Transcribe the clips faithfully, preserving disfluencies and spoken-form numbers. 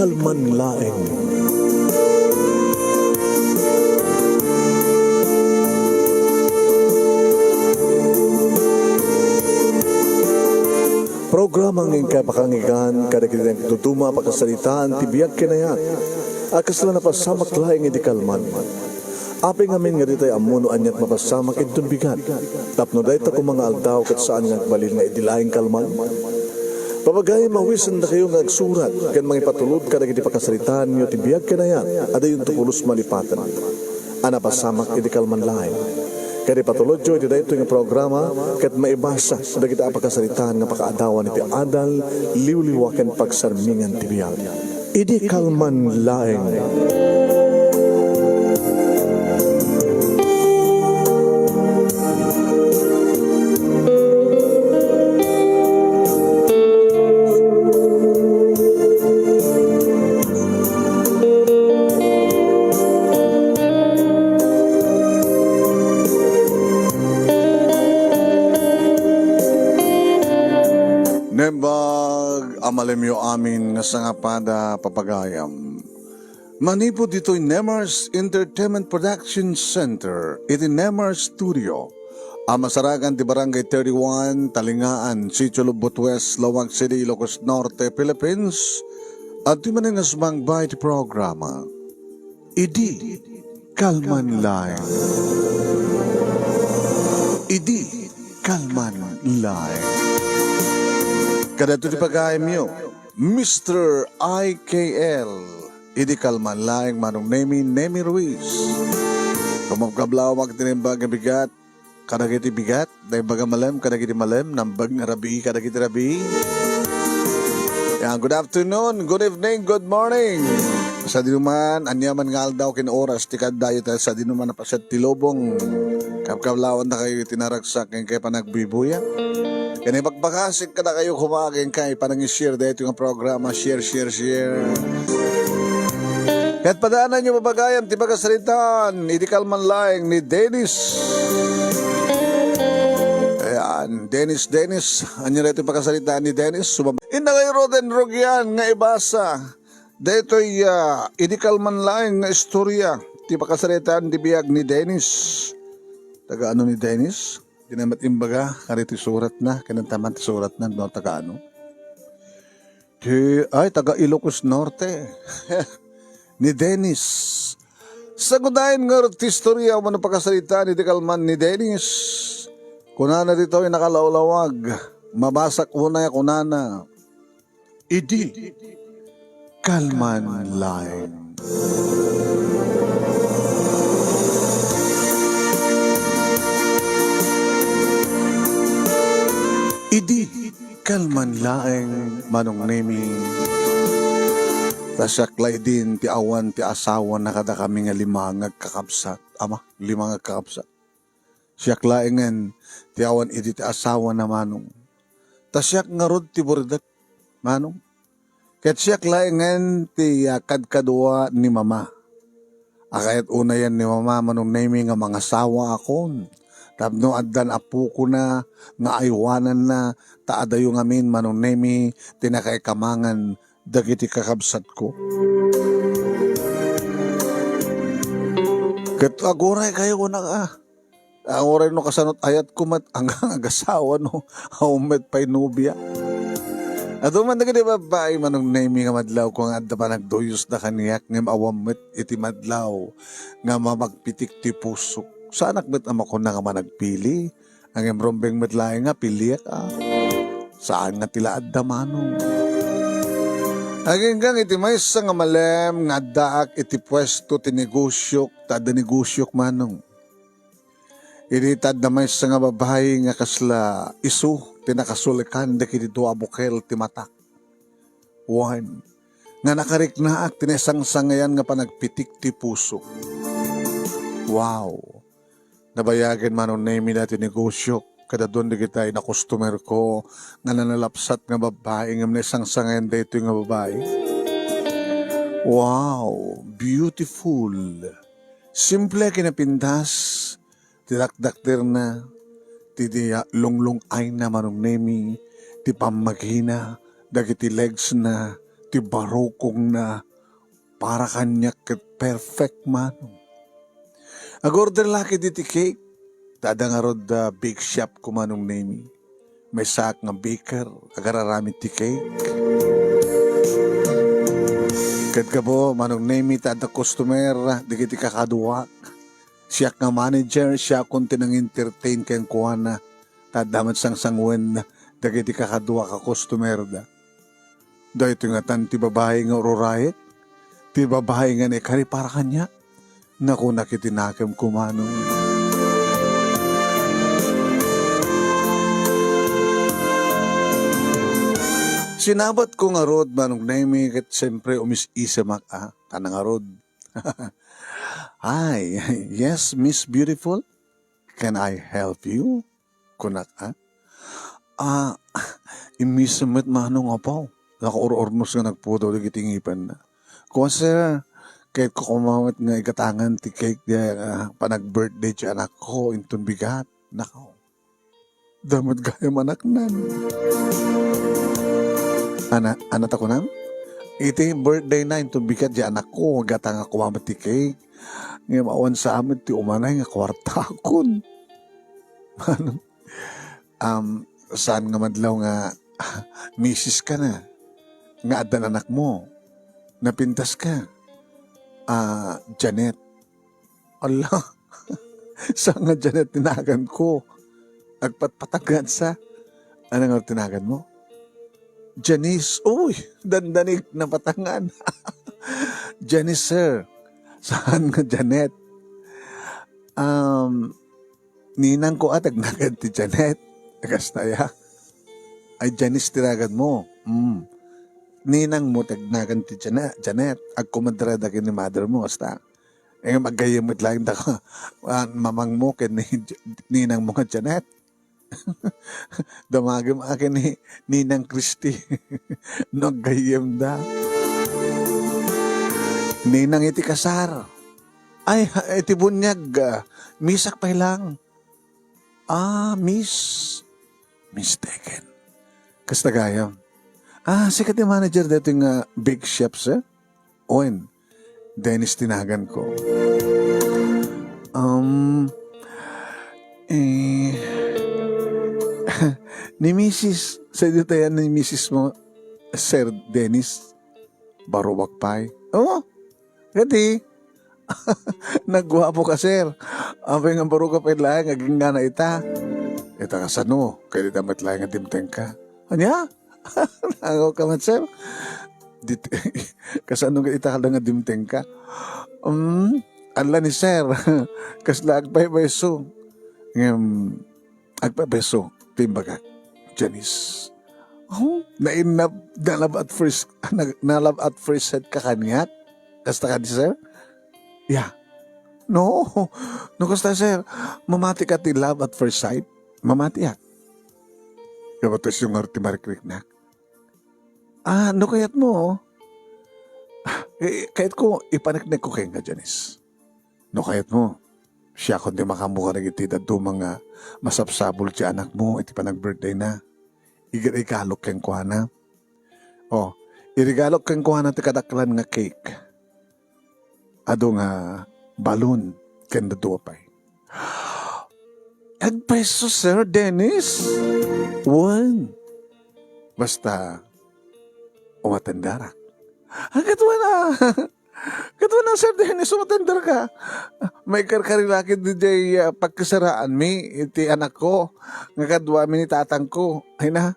Kalman laeng. Programa nga inkay pakanggan kadagiti nagduduma a pakasaritaan ti biag ken ayat a kasla napasamak laeng idi kalman. Apay ngamin nga ditay ammo no aniat mapasamak inton bigat, tapno dayta koma nga aldaw ket saan nga agbalin nga idi laeng kalman? Papagayam, awisendakayo nga agsurat ken mangipatulod kadagiti pakasaritaanyo ti biag ken ayat a dayonto pulos malipaten a napasamak idi kalman laeng. Ket ipatulodyo iti daytoy nga programa ket maibasa dagiti a pakasaritaan nga pakaadawan iti adal, liwliwa ken pagsarmingan ti biag. Idi kalman laeng. Naimbag a malemyo amin nga sangapada, papagayam. Manipud ditoy Nemars Entertainment Production Center iti Nemars Studio a masarakan ti Barangay thirty-one, Talingaan, Sitio Lobbot West, Laoag City, Ilocos Norte, Philippines, adtoy manen nga sumangba iti programa Idi Kalman Laeng. Idi Kalman Laeng. Kadagitoy ti pagayamyo, Mister I K L. Idi kalman laeng, Manong Nemi, Nemi Ruiz. Kumabkablaw, magtinimbag nga bigat kadagiti bigat, naimbag a malem kadagiti malem, naimbag nga rabii kadagiti rabii. Yan, good afternoon, good evening, good morning. Sadinoman, aniaman nga aldaw ken oras ti kaaddayo, ta sadinoman a paset ti lubong, kabkablawandakayo iti naragsak ken kay panagbibuya. Ken ibakbakasik kadakayo koma ken kay panangi-share daytoy nga programa. Share, share, share. Ket padaananyo, papagayam, ti pakasaritaan idi kalman laeng ni Dennis. Ayan, Dennis, Dennis. Ania daytoy pakasaritaan ni Dennis? Sumab-, inna kay Roden Rogian nga ibasa daytoy, ah, idi kalman laeng nga istorya ti pakasaritaan ti biag ni Dennis. Taga ano ni Dennis? Di na met imbaga, kadaytoy suratna, kinantaman ti suratna, no, taga ano? Ti, ay, taga Ilocos Norte. Ni Dennis. Sangudayen ngarud ti istorya wenno pakasaritaan idi kalman ni Dennis. Kunana ditoy nakalawlawag, mabasak unay a kunana. Idi kalman laeng. Idi kalman laeng, Manong Nemi. Ta siak la idin ti awan ti asawana kadakami nga lima nga agkakabsat. Ama, lima nga agkakabsat. Siak laengen ti awan idi ti asawana, Manong. Ta siak ngarud ti burdek, Manong. Ket siak laengen ti, ah, kadkadua ni Mama. A kayat unayen ni Mama, Manong Nemi, nga mangasawaakon tapno addan apokona nga aywananna, ta adayo ngamin, Manong Nemi, ti nakaikamangan dagiti kakabsatko. Ket aguraykayo, kunak, a. Agurayno kasano ti ayatko met, ania nga agasawa no awan met pay nobia. Adu man dagiti babbai, Manong Nemi, nga madlawko nga adda panagduyosda kaniak, ngem awan met iti madlaw nga mamagpitik ti pusok. Saanak met a makuna nga managpili. Ngem rumbeng met laeng nga piliek, a. Saan nga ti la adda, Manong. Aginggang iti maysa nga malem nga addaak iti puesto ti negosiok, ta adda negosiok, Manong. Idi ta adda maysa nga babai nga kasla isu ti nakasulikan dagiti dua a bukel ti matak. Wen, nga nakariknaak ti naisangsangayan nga panagpitik ti pusok. Wow! Nabayagen, Manong Nemi, daytoy negosiok. Kadadun dagiti nakustomerko nga nanalapsat nga babbai ngem naisangsangayan daytoy nga babai. Wow! Beautiful! Simple a kinapintas, ti dakdakderna, ti, ti, ah, lunglung-ayna, Manong Nemi, ti pammagina, dagiti legs na, ti barukongna para kaniak ket perfect, Manong. Ag-order la ketdi ti cake. Ta adda ngarud, ah, bake shop ko, Manong Nemi. Maysaak nga baker, agar-aramid ti cake. Ket gapu, Manong Nemi, ta adda customer, ah, dagiti kakaduak. Siak nga manager, siakon ti nang-entertain kenkuana. Ta adda met sangsanguenna dagiti kakaduak a customerda. Daytoy ngatan ti babai nga ururaek, ti babai nga naikari para kaniak. Nakunak iti nakemko, Manong. Sinabatko ngarud, Manong Nemi, ket siyempre umis-isemak, ah, ta nangarud. "Hi, yes, Miss Beautiful, can I help you?" kunak, ah. Ah, immisem met, Manong, apaw. Nakaur-urnos nga nagpudaw dagiti ngipenna. Kua, sir, kayatko koma met nga igatangan ti cake diay, ah, panag-birthday ti anakko inton bigat. Nakaw. Adda met gayam a naknan. Ana, ana ta kunam? Iti birthday na inton bigat ti anakko, igatangak koma met ti cake. Ngem awan sa met ti umanay nga kuartakon. Manong, um, saan nga madlaw nga misis ka na, nga addan anakmo? Napintas ka? Ah, Janet. Ala, saan nga Janet ti naganko? Agpatpatangan sa. Ano nga ti naganmo? Janice. Uy, dandanig napatangan. Janice, sir. Saan nga Janet? Um, ninang ko at agnagan ti Janet. Kasta ya. Ay, Janice ti naganmo. Mm. Ninang mo ti agnagan ti Jane-, Janet. Agkumadre da ken ni mother mo, kasta. Eh, magayyem met laeng da ka, ah, mamang mo ken ni J-, ninang mo nga Janet. Damagem a ken ni Ninang Christy. No, agayyem da. Ninang iti kasar. Ay, ha, iti bunyag, ah, misak pay lang. Ah, miss. Mistaken. Kasta gayam. Ah, sika ti manager daytoy nga bake shop, sir? Wen, Dennis ti naganko. Um, eh, ni misis, sa dayta yan ni misis mo, Sir Dennis? Barubak pay. Oh, kadi. Nagguapo ka, sir. Apay nga baro ka pay laeng agingga ita. Ita kasano? Kadi ta met laeng nga dimteng ka. Ania? Nangaw ka met, sir? Dit-, kasano nga ita ka nga dimteng ka? Um, ala ni sir. Kasla agpaypayso. Ngem, agpaypayso, ti imbagak, Janice. Oh, nainna, na-love at first, na, na-love at first sight ka kaniak? Kasta kadi, sir? Yeah. No. No, kasta, sir. Mamati ka ti love at first sight? Mamatiak. Kabatas yung nga ti marikriknak. Ah, no kayatmo, eh, kayatko, ipaneknekko kenka, Janice. No kayatmo, siakon ti makaammo kadagiti dadduma nga masapsapul ti anakmo iti panag-birthday na. Iregalok kenkuana. Oh, iregalok kenkuana ti kadaklan nga cake. Adu nga balon ken dadduma pay. Agpayso, Sir Dennis? Wen. Basta, umatendarak. Ah, katuana. Katuana, Sir Dennis, umatenderka. Maikarkari la ketdi diay, ah, pagkasaraanmi iti anakko nga kaduami ni tatangko. Ay na,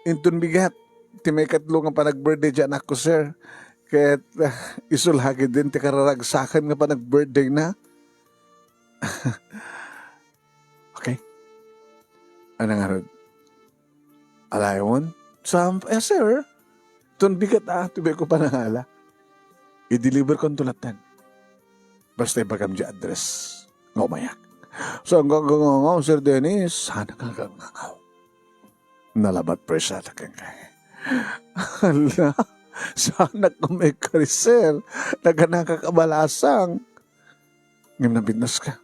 inton bigat ti maikatlo nga panag-birthday ti anakko, sir. Ket, ah, isu la ketdin ti kararagsakan nga panag-birthday na. Okay. Ano nga rod? Alayon? Sam-, eh, sir. Ton bigat, ah, tubig ko panangala. I-deliver ko ang tulatan. Basta ibagam di address. Nga umayak. So, ang gagangangaw, Sir Dennis, sana ka gagangangaw. Nalabat presata ken kay. Hala, sana ka may karisir. Naganaka kabalasang. Ngem nabinnas ka.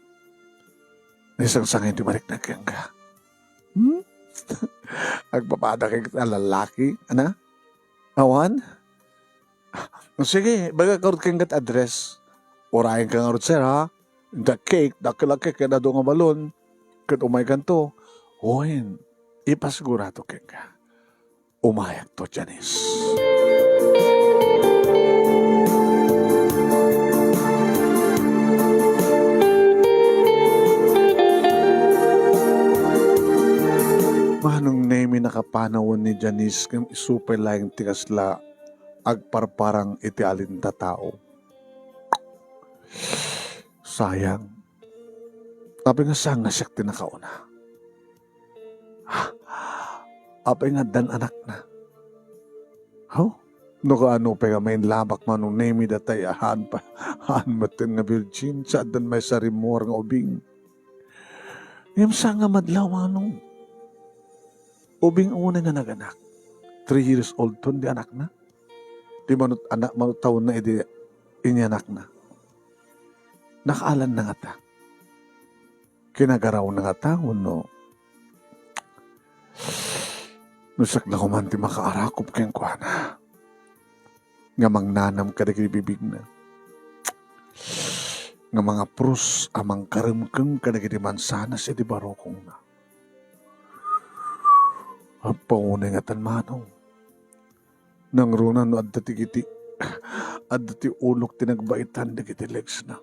Naisang sangay ti mariknag kenka. Hmm? Agpapada kay kita lalaki, ana? Awan? Sige, ibagak ngarud kenka ti address. Urayenka ngarud, sir, ha? Inta cake, dakkel a cake, ken adu nga balon. Ket umaykanto. Wen, ipasigurado kenka. Umayakto, Janice. Manong Nemi, nakapanawen ni Janice ngem isu pay laeng ti kasla agparparang iti alintatao. Sayang. Apay nga saan nga siak ti nakauna? Apay nga addan anakna? Haw? No kaano pay nga mainlabak, Manong Nemi, datay a haan pa, haan metten nga virgin, sa addan maysa rimmuar nga ubing. Ngem saan nga madlaw, Manong? Ubing unay nga naganak. Three years old ton di anakna. Ti manut-, ana-, manut-, taonna idi inyanakna. Nakaalanna ngata? Kinagarawna ngata wenno no siak la koman ti makaarakup kenkuana? Nga mangnanam kadagiti bibigna. Nga mangapros a mangkaremkem kadagiti mansanas iti barukongna. Apay unay ngatan, Manong? Nangruna no adda ti kiti, adda ti ulok ti nagbaitan dagiti legsna.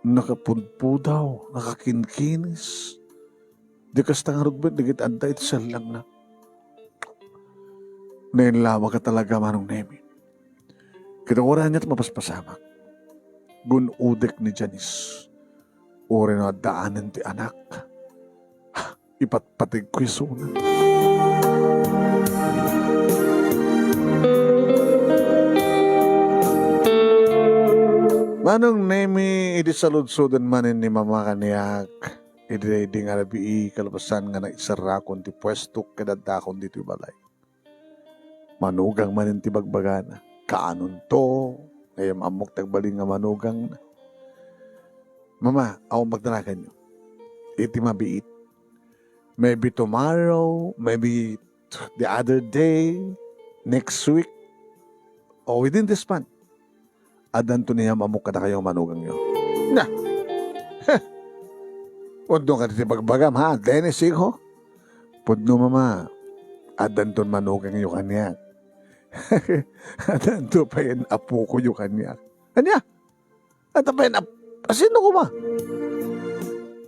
Nakapudpudaw, nakakinkinis. Di kasta ngarud met dagiti adda iti sellengna. Nainlabak a talaga, Manong Nemi. Ket uray ania ti mapaspasamak, gun-odek ni Janice. Uray no addaanen ti anak, ipatpategko isuna. Manong Nemi, idi saludsoden manen ni Mama kaniak, idi daydi nga rabii, kalpasan nga naiserrakon ti puestok ket addakon ditoy balay. Manugang manen ti bagbagana. Kaanonto? Ngem ammok ti agbalin nga manugangna. Mama, awan pagdanaganyo. Iti mabiit. Maybe tomorrow, maybe the other day, next week, or within this month. Addanto ni Mama ammok kadakayo nga manugangyo. Na! Heh! Pudno kadi ti bagbagam, ha, Dennis, hijo? Pudno, Mama. Addanton manugangyo kaniak. Addanto payen apokoyo kaniak. Ania? Adda payen ap-, asino koma?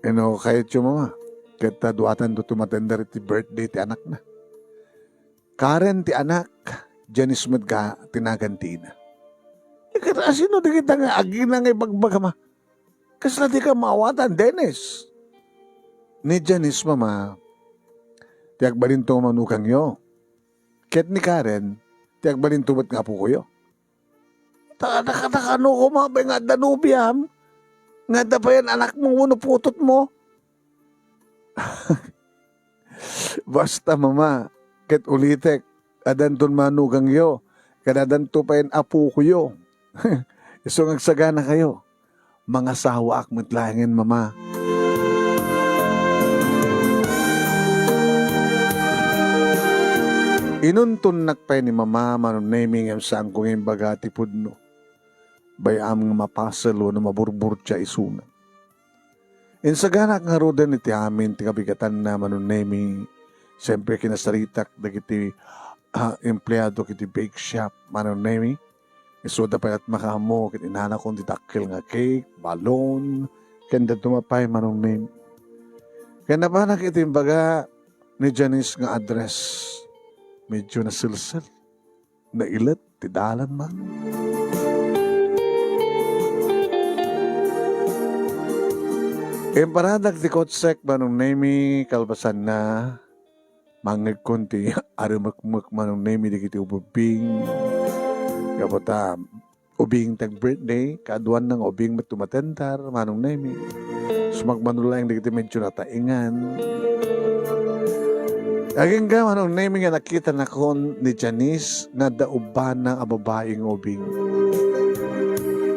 Ino kayatyo, Mama? Ket ta duatanto tumatender iti birthday ti anakna. Karen ti anak, Janice met ga ti nagan ti ina. Ikat asino dagita nga agina nga ibagbagam a? Kasla dika maawatan, Dennis? Ni Janice, Mama, ti agbalinto nga manugangyo. Ket ni Karen, ti agbalinto met nga apokoyo. Ta, ta, ta, kano koma pay nga adda nobiam? Nga adda payen anakmo wenno putotmo? Basta, Mama, ket ulitek, addanton manugangyo, ket addanto payen apokoyo. Isu nga agsaganakayo. Mangasawaak met laengen, Mama. Inuntonnak pay ni Mama, Manong Nemi, ngem saanko nga imbaga ti pudno. Bay-am nga mapasel wenno maburburtia isuna. Insaganak ngaruden iti amin ti kabigatanna, Manong Nemi. Siyempre, kinasaritak dagiti, ah, empleado iti bake shop, Manong Nemi. Isuda pay met makaammo ket inanakon ti dakkel nga cake, balon, ken dadduma pay, Manong Nemi. Ken napanak iti imbaga ni Janice nga address, medyo naselsel. Nailet ti dalan, Manong. Imparadak ti kotsek, Manong Nemi, kalpasanna, mangngegkon ti aremekmek, Manong Nemi, dagiti ubing. Gapu ta, ubing ti ag-birthday, kaaduanna nga ubing met tumatender, Manong Nemi. Sumagmamano laeng dagiti medyo nataengan. Agingga, Manong Nemi, nga nakitanakon ni Janice nga adda ubbana a babai nga ubing.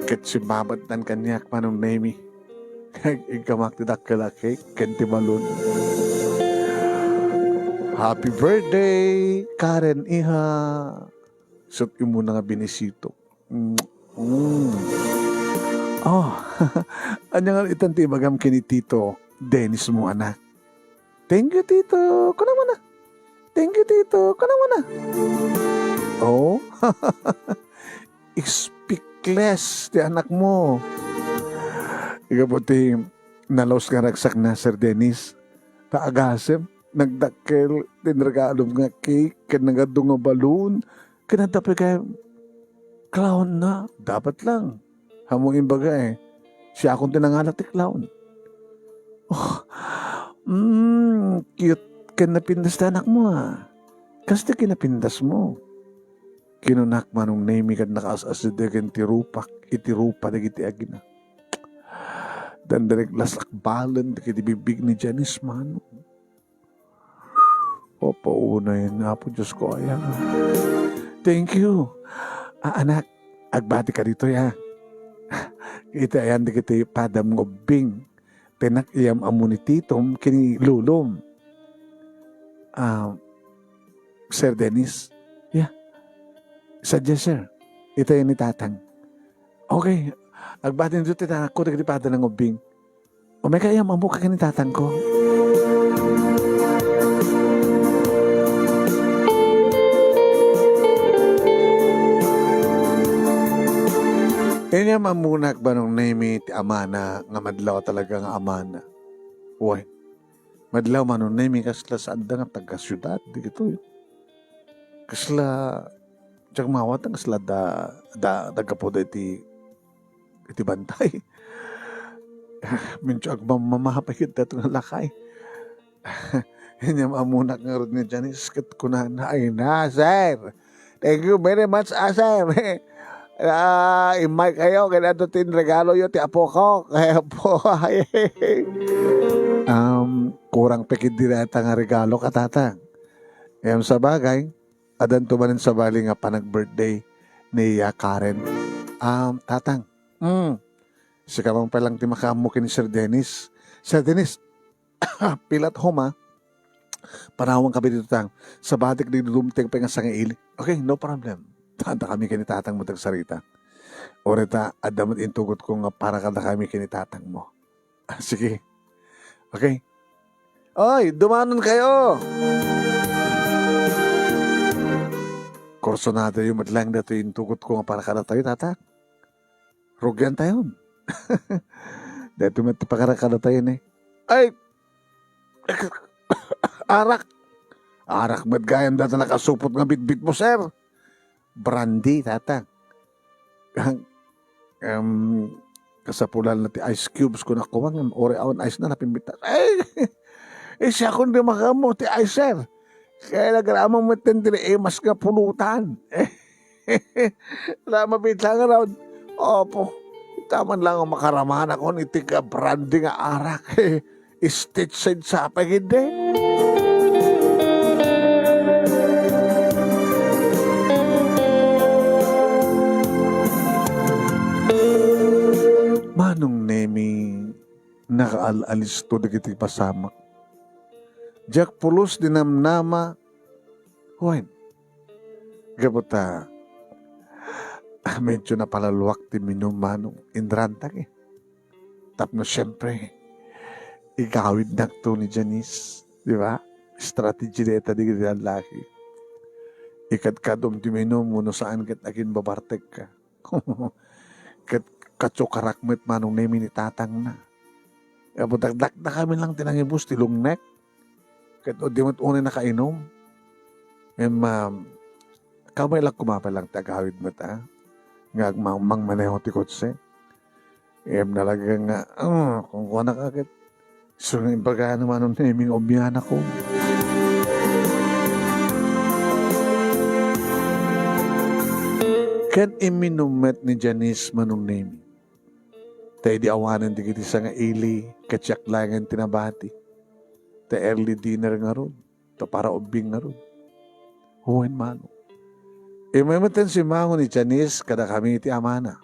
Ket simmabatdan kaniak, Manong Nemi. Ag-, igkamak ti dakkel a cake ken ti balon. Happy birthday, Karen, iha. Ket immuna nga binisito. Mm. Mm. Oh, ania nga itan ti ibagam ken ni Tito Dennis mo, anak? "Thank you, Tito." Kunam man a, "Thank you, Tito." Kunam man a. Oh, speechless ti anak mo. Ikaw po ti nalus nga ragsakna, Sir Dennis. Ta agasem, nagdakkel ti inregalom nga cake, ken nagadu nga balloon, ken adda pay kay clown na. Dapat lang. Ammom imbaga, eh. Siakon ti nangala ti clown. Oh, mm, cute ken napintas ti anak mo, ah. Kas ti kinapintas mo. Kinunak, Manong Nemi, ket nakaas-asidegen ti rupak iti rupa dagiti agina. Dandalek las akbalen dagiti bigbig ni Janice, Manong. O, paunay, Apo Dios ko, aya. Thank you. Ah, anak, agbati ka ditoy, ha. Iti ayan dagiti padam nga ubbing. Tenak iyam-ammo ni titom ken ni lolom. Ah, Sir Dennis? Yeah. Sadya, sir. Itayo ni Tatang. Okay. Agbati ditoy ti tanakko dagiti padam nga ubbing. Umay ka, iyam-ammo ka ken ni Tatangko. Inyam-ammonak, Manong Nemi, ti amana nga madlaw talaga nga amana. Wen, madlaw, Manong Nemi, kasla saanda nga taga-siudad dagitoy. Kasla, diak maawatan, kasla da, da, naggapuda iti, iti bantay. Minsan agmamamapay ket dato nga lakay. Inyam-ammonak ngarud ni Janice ket kunana, "Ay na, sir! Thank you very much, ah, sir! Ah, immay kayo, kaya ito ti regalo yo ti apo ko." Kaya po, um, kurang pa ketdi dayta nga regalo ka, Tatang. Ngem sabagay, addanto manen sabali nga panag-birthday ni, ah, Karen. Um, Tatang, mm, sika man pay lang ti makaammo ken ni Sir Dennis. Sir Dennis, feel at home, ah. Panawanka ditoy, Tatang. Sabadik di dumteng pay nga sangaili. Okay, no problem. Adda kami ken ni Tatang mo tagsarita. Uray ta, adda met intugotko nga para kadakami ken ni Tatang mo. Ah, sige. Okay. Oy, dumanon kayo! Kursunada yo met laeng datoy intugotko nga para kadatayo, Tatang. Rugian tayon. Daytoy met ti pakarakada tayo ni. Ay! Arak! Arak met gayam dayta nakasupot nga bitbit mo, sir. Brandy, Tatang. Ang, em, kasapulan na ti ice cubes ko nakuha, ngem uray awan ice na, napimbitas. Ay! Eh, siakon di makaammo ti ice, sir. Kaya nagramo met ti imas nga pulutan. La, mabitla nga raw. Opo. Taman lang ang makaramana kon iti ka brandy nga arak. State side sa pagidi. Manong Nemi, nakaal-alisto dagiti pasamak. Diak pulos di namnama, wen, gapu ta, ah, medyo napalaluak ti minum, Manong, inrantag, eh. Tapno, siyempre, igawidnakto ni Janice, di ba? Strategy dayta dagiti lallaki. Ikadkadum ti minum, wenno saan ket aginbabartekka. Ket katsukarak met, Manong Nemi, ni tatangna. Apo, dakdakdakami lang ti nangibus ti lungnek. Ket di met unay nakainum. Ngem, um, kamay lang, kumapay lang ti agawid met, a, nga agmangmangmaneho ti kotse. Ngem nalaga nga, ah, kunkuana ka ket, isu nga imbagana, Manong Nemi, nga umianakon. Ket imminum met ni Janice, Manong Nemi. Ta idi awanen dagiti sangaili, ket siak laengen ti nabati. Ta early dinner ngarud, ta para ubbing ngarud. Wen, Manong. Immay metten simmango ni Janice kadakami ti amana.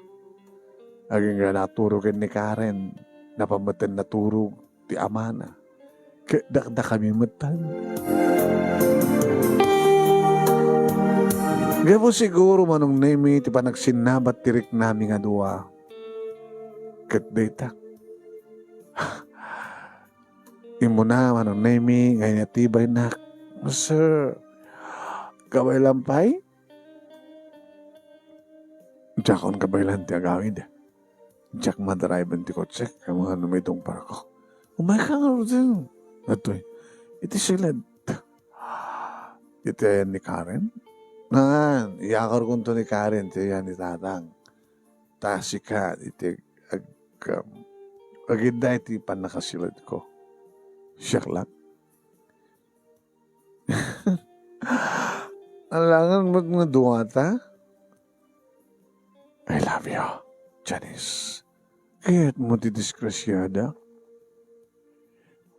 Agingga naturogen ni Karen, napan metten naturog ti amana. Ket dakdakami metten. Gapu siguro, Manong Nemi, ti panagsinnabat ti riknami nga dua. Ket dayta. Immuna, Manong Nemi, nga inatibaynak. Sir, kabaylan pay? Diakon kabaylan ti agawid. Diak madriven ti kotsek, kamo nga numidong parko. Umayka ngaruden. Daytoy. Iti siled. Iti ayan ni Karen? Naan, iyakarkonto ni Karen, ti ayan ni Tatang. Ta sika, iti ag-, um, agidda iti pannakasiledko. Siak lang. Alangan met nga duata? I love you, Janice. Kayatmo ti disgrasiada?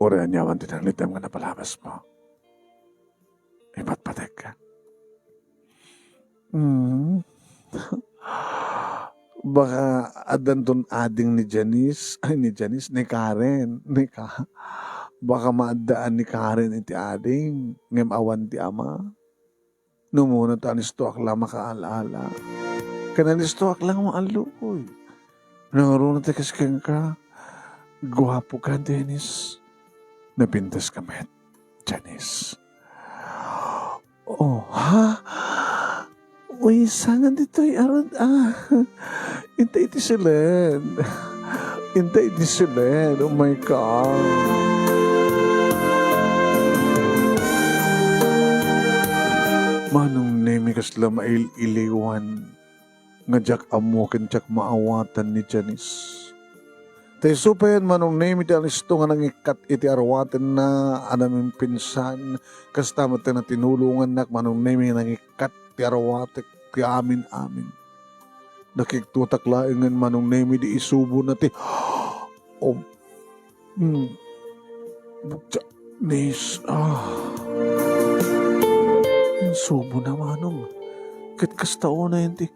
Uray aniaman ti nanglitem nga napalabasmo. Ipatpatekka. Hmm. Baka addanton ading ni Janice, ay, ni Janice, ni Karen, ni Ka-, baka maaddaan ni Karen iti ading, ngem awan ti ama. No umuna ta alistoak la makaal-ala. Ken alistoak la maallukoy. Nangruna ti kas kenka. Guapo ka, Dennis. Napintas ka met, Janice. Oh, ha? Uy, saan ditoy arud, ah. Inta iti siled. Inta iti siled. Oh my God. Manong Nemi, kasla mail-iliwan nga diak ammo ken diak maawatan ni Janice. Ta isu payen, Manong Nemi, ti alisto nga nangikkat iti arwatenna a namimpinsan, kasta met ti natinulongannak, Manong Nemi, nga nangikkat ti arwatek ti amin-amin. Nakigtutak laengen, Manong Nemi, di isubona ti, oh, hmm, Janice, ah. Insubona, Manong. Ket kasta unay ti,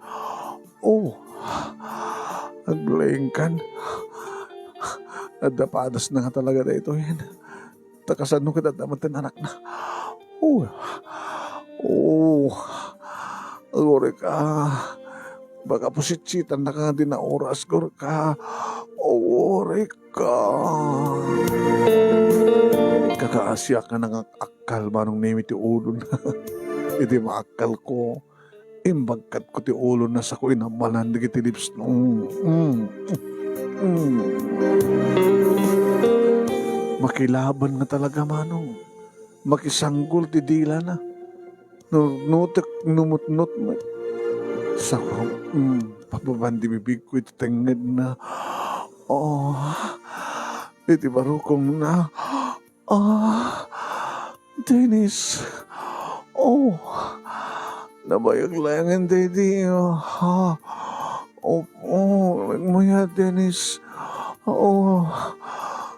oh, aglaingkan. Adda padasna nga talaga daytoyen. Ta kasano ket adda met ti anakna? Oh. Oh. Agurek, ah. Baka pusitsitannaka nga di naoras, agurek, ah. Agurek, ah. Kakaasiak nga nangak-akkal, Manong Nemi, ti ulona. Idi maakkalko, imbagkatko ti ulona, sako inammalan dagiti lips. Mm, mm, mm. Makilaban nga talaga, Manong. Makisanggol ti dilana. Nurnutek, numutnot met. Sako, mm, pababaen ti bibigko iti tengngedna. Oh, iti barukongna. Ah, Dennis. Oh, nabayag laengen daydi. Ah, oh, oh, nagmayat, Dennis. Oh,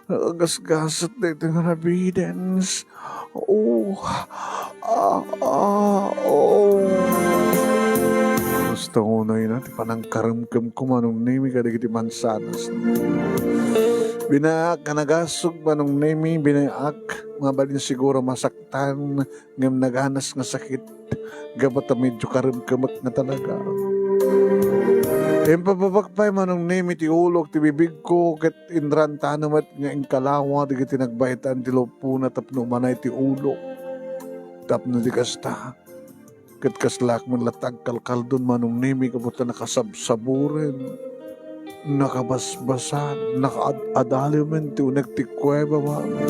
nakagasgasat daydi nga nabidens. Oh, ah, ah, oh. Basta unay na ti panangkaremkemko, Manong Nemi, kadagiti mansanas. Binaak nga nagasug, Manong Nemi, binaak nga balin siguro masaktan, ngem naganas nga sakit. Gapu ta medyo karemkemek nga talaga. Impababak pay, Manong Nemi, ti ulok ti bibigko, ket inrantano met nga inkalawa dagiti nagbaetan ti lupona tapno umanay ti ulok. Tapno di kasta, ket kaslaak met latta agkalkaldon, Manong Nemi, gapu ta nakasabsaburen, nakabasbasan, nakaad-adalemen ti unek ti kuweba, Manong.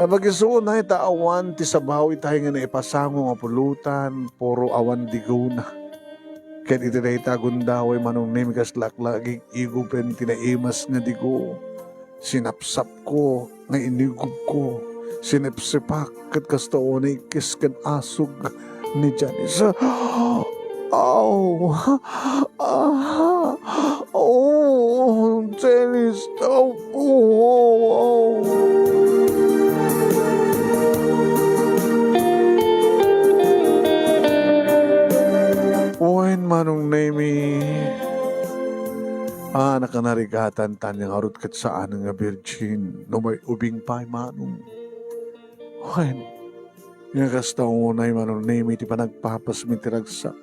Ay, magisuna ita awan ti sabaw itay nga naipasango nga pulutan, puro awan digona. Ket iti dayta gundaway, Manong Nemi, kaslaak la agig-igupen ti naimas nga digo. Sinapsapko nga inigubko, sinepsepak, ket kasta unay kes ken asug ni Janice. Aw! Ah! Oh, Janice! Aw! Oh, oh, oh. Wen, Manong Nemi. Ah, nakanarigatan, tanya ngarud ket saan nga virgin. No may ubing pay, Manong. Wen, Nga kasta unay, Manong Nemi, ti panagpapasmi ti ragsak.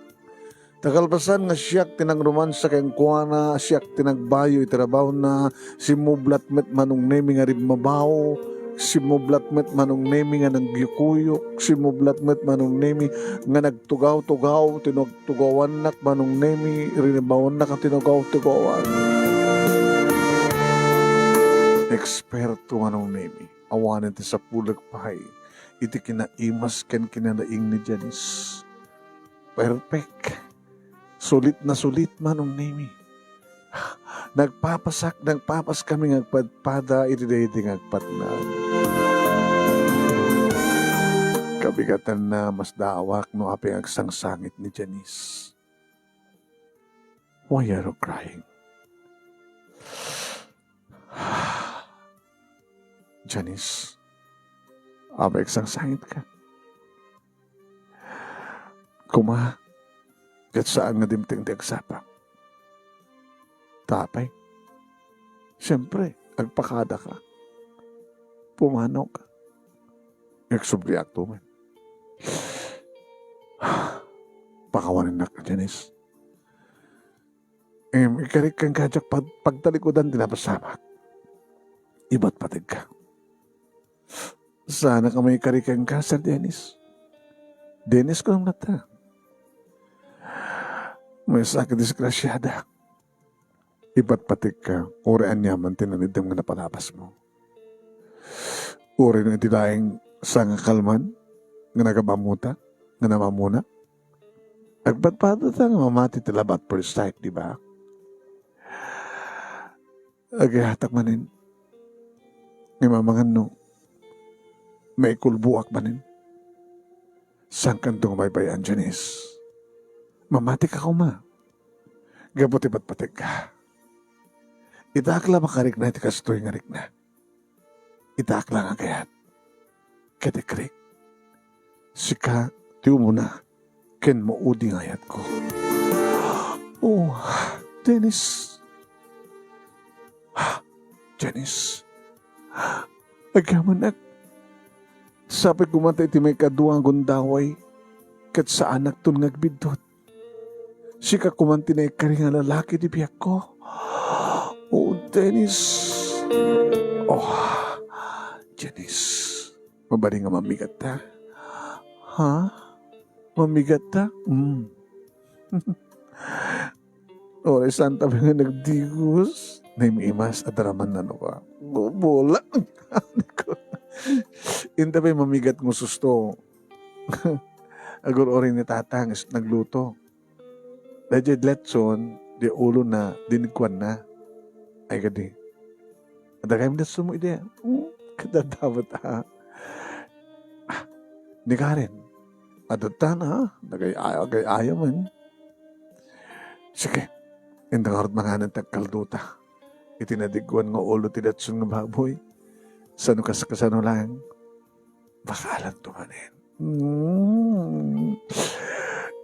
Ta kalpasan nga siak ti nangrumansa kenkuana, siak ti nagbayo iti trabahona, simmublat met, Manong Nemi, nga rimmabaw, simmublat met, Manong Nemi, nga nagyukuyok, simmublat met, Manong Nemi, nga nagtugaw-tugaw, ti nagtugawannak, Manong Nemi, rimmabawannak a tinugaw-tugawan. Eksperto, Manong Nemi, awanen ti sapulek pay iti kinaimas ken kinalaing ni Janice. Perfect. Sulit na sulit, Manong Nemi. Nagpapasak, nagpapas kami nga agpadpada iti daydi nga agpatnag. Kabigatanna, masdaawak no apay nga agsangsangit ni Janice. Why are you crying? Janice, apay agsangsangitka? Kuma, ket saan nga dimteng ti agsapa. Ta apay? Siempre, agpakadaka. Pumanaw ka. Agsubliakto met. Pakawanennak, Janice. Em, ikarik kenka, diak pag-, pagtalikudan ti napasamak. Ibatpategka. Saanak a maikari kenka, Sir Dennis. Dennis, kunam latta. Maysa a disgrasiada. Ibatpategka, uray aniaman ti nalidem nga napalabasmo. Uray no iti laeng sangakalman nga nagabamuta, nga namamuna. Agpadpadata nga mamati ti love at first sight, di ba? Agayatak manen. Nga mamangan no maikulboak manen. Saankanto nga baybay-an, Janice? Mamatika koma. Gapu ti patpategka. Itaak la makarikna iti kastoy nga rikna. Itaak la nga agayat. Ket ikrik. Sika ti umuna ken maudi nga ayatko. Oh, Dennis. Janice. Agyamanak. Sapay koma ta iti maikadua nga gundaway, ket saanakton nga agbiddut. Sika koman ti naikari nga lalaki ti biagko. Oh, Dennis. Oh, Janice. Mabalin nga mamigatta? Ha? Mamigatta? Mm. Uray saanta pay nga nagdigos, naim-imas a daraman nano ka. Bubula. Inta pay mamigat nga susto. Agur-uray ni Tatang is nagluto. Daydiay letson, di ulona, dinigkuanna. Ay kadi. Adda kayam letson mo idi. Hmm, kadadamat, ah. Ah, ni Karen. Adda tan, ah. Nagay-, agay-ayaw man. Sige. Inda ngarud manganan ti agkaldota. Iti nadigguan nga ulo ti letson nga baboy. Sano kas-, kasano lang. Bakalan to manen. Mm.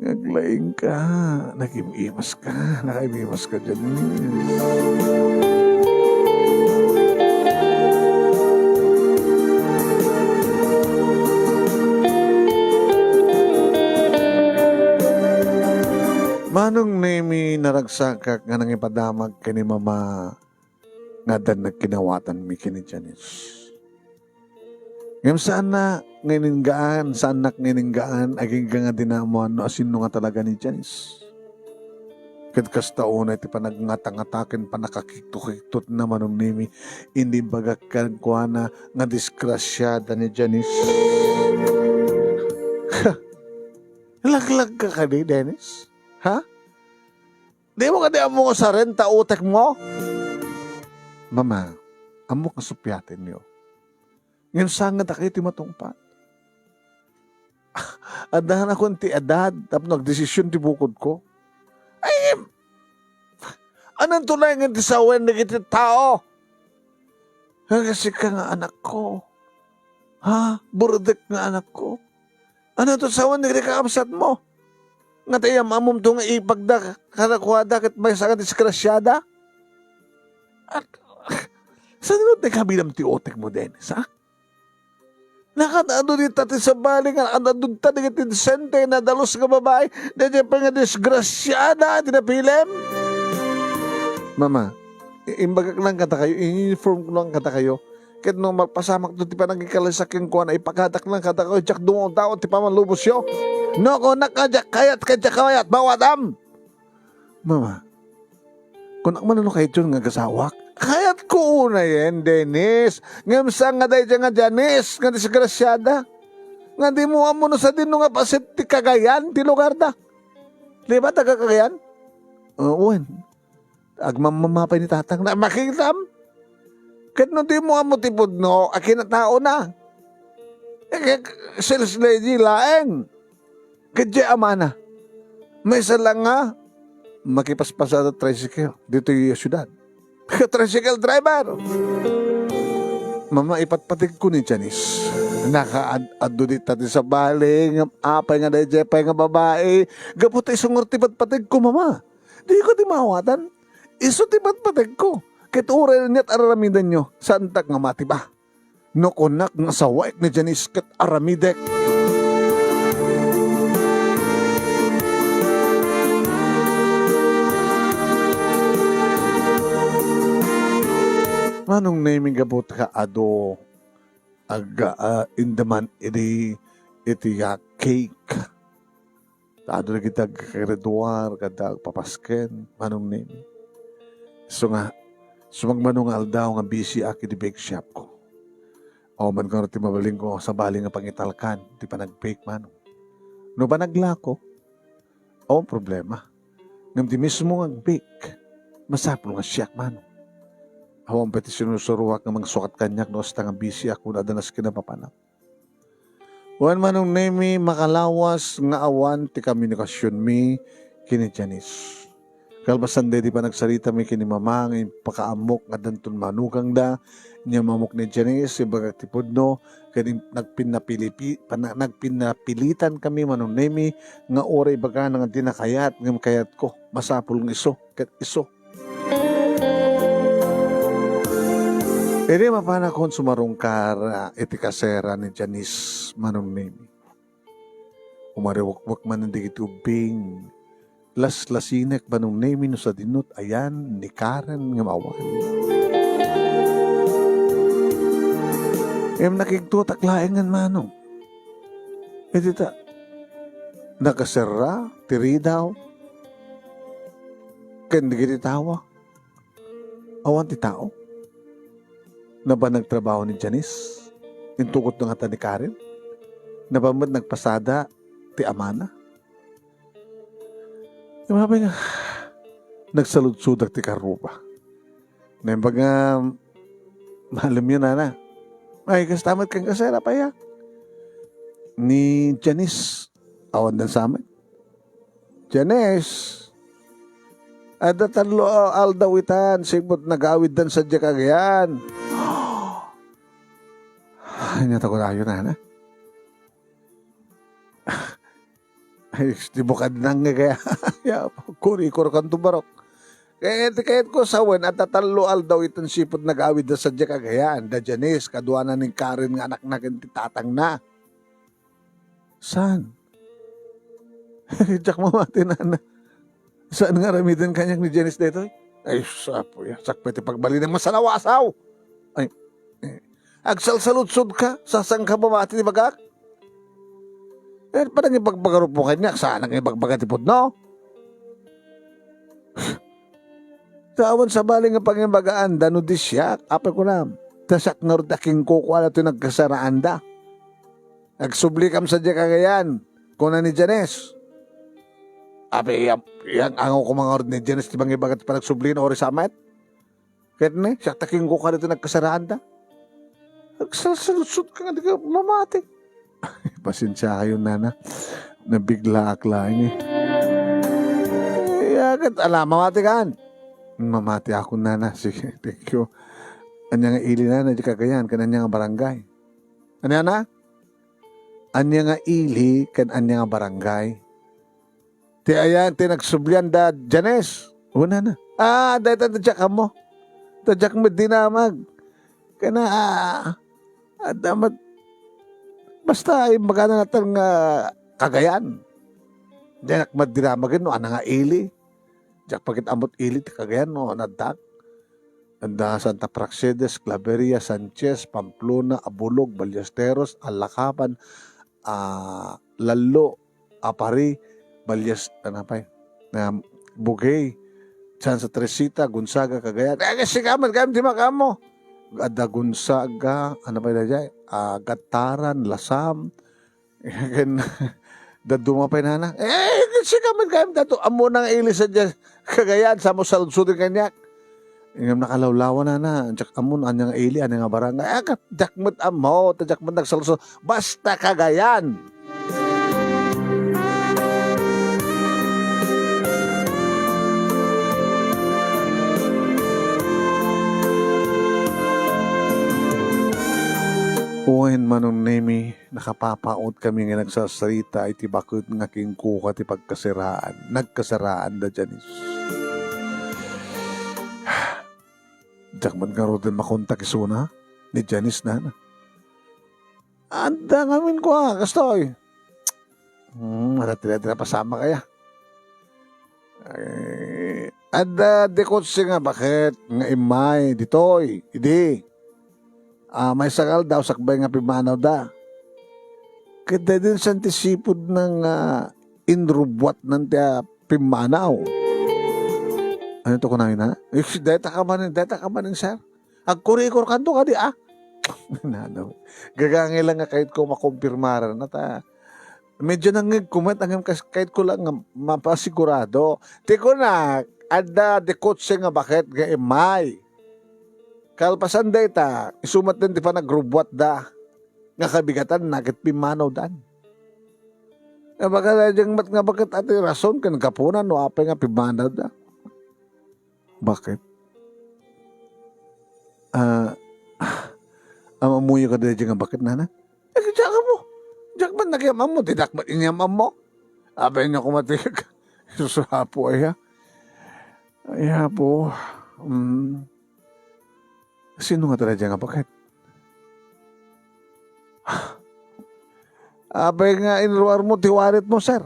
Naglaing ka. Nagim-imas ka. Nakaim-imas ka dyan. Manong Nemi, naragsakak nga nangipadamag ken ni Mama nga addan nagkinawatanmi ken ni Janice. Ngem saanna nga inenggaan, saannak nga inenggaan, agingga nga di naammoan no asino nga talaga ni Janice. Ket kasta unay ti panagngatangata ken pannakakiktukiktot na Manong Nemi, inibagak kenkuana nga disgrasiada ni Janice. Laglag ka kadi, Dennis? Ha? Di mo kadi ammo nga sarenta utek mo? Mama, ammok nga suppiatenyo. Ngem sangad a kayo ti matungpal. Addanakon ti edad tapno agdesisyon ti bukodko. Ay, ananto laengen ti sawen dagiti tao? Nga sika nga anakko. Ha? Burdek nga anakko. Ananto sawen dagiti kakabsatmo? Nga ti am-ammomto nga ipagda kadakuada ket maysa nga disgrasiada? Saan nga ti kabilam ti utek mo, Dennis, ha? Nakaad-adu dita ti sabali nga nakaad-adu dita dagiti insente nga nadalus nga babai, daydiay pay nga disgrasiada ti napilem. Mama, i-, imbagak lang kadakayo, i-inform ko lang kadakayo. Ket no malpasamakto ti panagikalasak kenkuana, ipakadak lang kadakayo, diak dumaon-daon ti pamanlubosyo. No, kunak nga diak kayat, ket diak kayat, mawadam! Mama, kunak man no kayatyo nga agasawak? Kayatko unayen, Dennis. Ngem saan nga daydiay nga Janice nga disgrasiada? Nga dimo ammo no sadino nga paset ti Cagayan ti lugarda? Di ba taga Cagayan? Oo, wen. Agmamamapay ni tatang na makitam. Ket no dimo ammo ti pudno, a kinataona. Eh, sales lady laeng. Ket diay amana, maysa lang nga makipaspasada tricycle ditoy siudad. Tricycle driver. Mama, ipatpategko ni Janice. Nakaad-adu dita ti sabali, ngem apay nga daydiay pay nga babai, gapu ta isu ngarud ti patpategko, mama. Diko ti maawatan. Isu ti patpategko. Ket uray aniat araramidenyo, saantak nga matiba. No kunak nga asawaek ni Janice ket aramidek. Manong Nemi, gapu ta adu ag-, ah, indaman idi iti, ah, cake. Ta adu dagiti agkakaraduar ken agpapasken, Manong Nemi. Isu nga, sumagmamano nga aldaw nga busy-ak iti bake shop ko. Awan man kano ti mabalinko sabali nga pangitalkan ti panag-bake, Manong. No panaglako, awan problema. Ngem ti mismo nga ag-bake, masapul nga siak, Manong. Awan pay ti sinusuroak nga mangsukat kaniak no kasta nga busy-ak wenno adda nas kinapapanak. Wen, Manong Nemi, makalawas nga awan ti komunikasionmi ken ni Janice. Kalpasan daydi panagsaritami ken ni Mama nga impakaammok nga addanton manugangda, inyam-ammok ni Janice, imbagak ti pudno, ken im-, nagpinnapilipi-, pana-, nagpinnapilitankami, Manong Nemi, nga uray ibagana nga dina kayat, ngem kayatko, masapul nga isu, ket isu. Idi mapanakon sumarungkar, ah, iti kasera ni Janice, Manong Nemi. Umariwekwek manen dagiti ubbing. Laslasinek, Manong Nemi, no sadino't ayan ni Karen nga mawan. Ngem nakigtutak laengen, Manong. Iti ta, nakaserra ti ridaw ken dagiti tawa. Awan ti tao. Napan nagtrabaho ni Janice. Intugot na ngata ni Karen. Napan met nagpasada ti amana. Imapay nga, nagsaludsodak ti karruba. Naimbag nga, malemyo, nana. Ay, kasta met ken kasera pay, ah. Ni Janice, awan dan sa amin. Janice, adda tallo a aldaw itan, sipud nagawiddan sadiay Cagayan. Ania ta kunayo, nana? Ay, di bukad nang nga kaya. Ya, kurikor kanto barok. Kaya ti kayatko sawen, adda tallo aldaw itan sipud nagawiddan sadiay Cagayan. Da Janice, kaduana ni Karen nga anakna ken ti tatangna. Saan? Diak mamati, nana. Saan nga aramiden kaniak ni Janice daytoy? Ay, sapo ya. Sakbay ti pagbalin nga masalawasaw. Ay, eh. Agsalsaludsod ka, saan ka mamati ti bagak? Eh, padang ibagbagarup mo kaniak, saan nga ibagbaga ti pudno? Ta awan sabali nga pangibagaanda no di siak, apay kunam. Ta siak ngarud a kinkukuana toy nagkasaraanda. Agsublikam sadiay Cagayan, kuna ni Janice. Apay, ya-, yan, angaw ko man ngarud ni Janice ti mangibaga ti panagsublina, uray sa met. Ket ni, siak ta kinkukuana toy nagkasaraanda. Agsalsaludsod ka nga di ka mamati. Pasensiakayon, nana. Nabiglaak laeng, eh. Eh, ya ket ala, mamati kan? Mamati akon, nana. Sige, thank you. Ania nga ili, nana, di Cagayan, ken ania nga barangay? Ania, nana? Ania nga ili ken ania nga barangay? Ti ayan ti nagsublian da Janice. Una na. Ah, dayta ti diak ammo. Ta diak met dinamag. Kana, ah, adda met Basta imbagana natan nga Cagayan. Diak met dinamagen no ania nga ili. Diak pay ket ammot ili ti Cagayan no addak. Adda Santa Praxedes, Claveria, Sanchez, Pamplona, Abulog, Ballesteros, Alacapan, ah, Lallo, Aparri, Balles-, ano pay? Um, Bugey, Santa Teresita, Gonzaga, Cagayan. Eh, sika met gayam ti makaammo. Adda Gonzaga, ano pay daydiay? Ah, Gattaran, Lasam. Ken, dadduma pay nana. Eh, sika met gayam dadduma. Ammona nga ili sadiay Cagayan, sa mo saludsodon kaniak. Ngem nakalawlawa nana, diak ammo no ania nga ili, ania nga barangay. Ah, ka-, diak met ammo, ta diak met nagsaludsod. Basta Cagayan. Wen, Manong Nemi, nakapapaut kami nga nagsarsarita iti baket nga kenkuka ti pagkasiraan. Nagkasiraan da Janice. Diak met ngaruden makontak isuna ni Janice nana. Adda ngamin kua, kastoy. Hmm, adda ti, adda ti napasamak aya. Ay, adda ti kotse nga baket nga immay ditoy, idi. Ah, maysa nga aldaw, sakbay nga pimmanawda. Ket daydi sa antisipod na nga inrubbuatnan ti, ah, pimmanaw. Ania ti kunana? Eh, dayta ka manen, dayta ka manen, sir. Agkurikor kanto kadi, ah. Nano. Gagangay lang nga kayatko makumpirmaran. At, ah, medyo nangngegko met, ngem kas-, kayatko lang nga mapasigurado. Ti kuna, adda ti kotse nga baket nga immay. Kalpasan dayta, isu met ti panagrubbuatda nga kabigatanna ket pimmanawdan. Nga baga daydiay met nga baket a ti rason ken gapuna no apay nga pimmanawda. Baket? Ah, am-ammoyo kadi daydiay nga baket, nana? Eh, diak ammo. Diak met nakiyam-ammo, diak met inyam-ammo. Apay nga kumatik. Sus, Apo, aya. Ay, Apo. Mm. Sino nga talaga nga baket? Apay nga inruarmo ti walletmo, sir?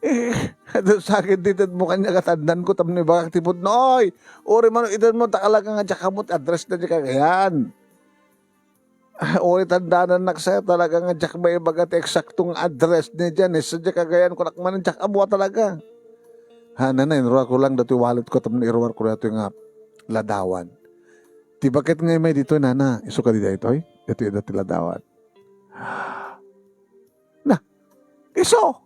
Eh, adu sakit dited mo kanya katandaan ko tapno ibagak ti pudno. Oy, uri man ited mo, takalaga nga diak ammo ti address na di Cagayan. Ah, uri tandanannak, sir, talaga nga diak maibaga ti eksakto nga address ni Janice, sa di Cagayan, kunak man diak ammo talaga. Ha, nana, inruar ko lang datoy wallet ko, tapno iruar ko datoy nga ladawan. Ti baket nga immay ditoy, nana, isu kadi daytoy? Datoy, datoy ladawan. Na, isu!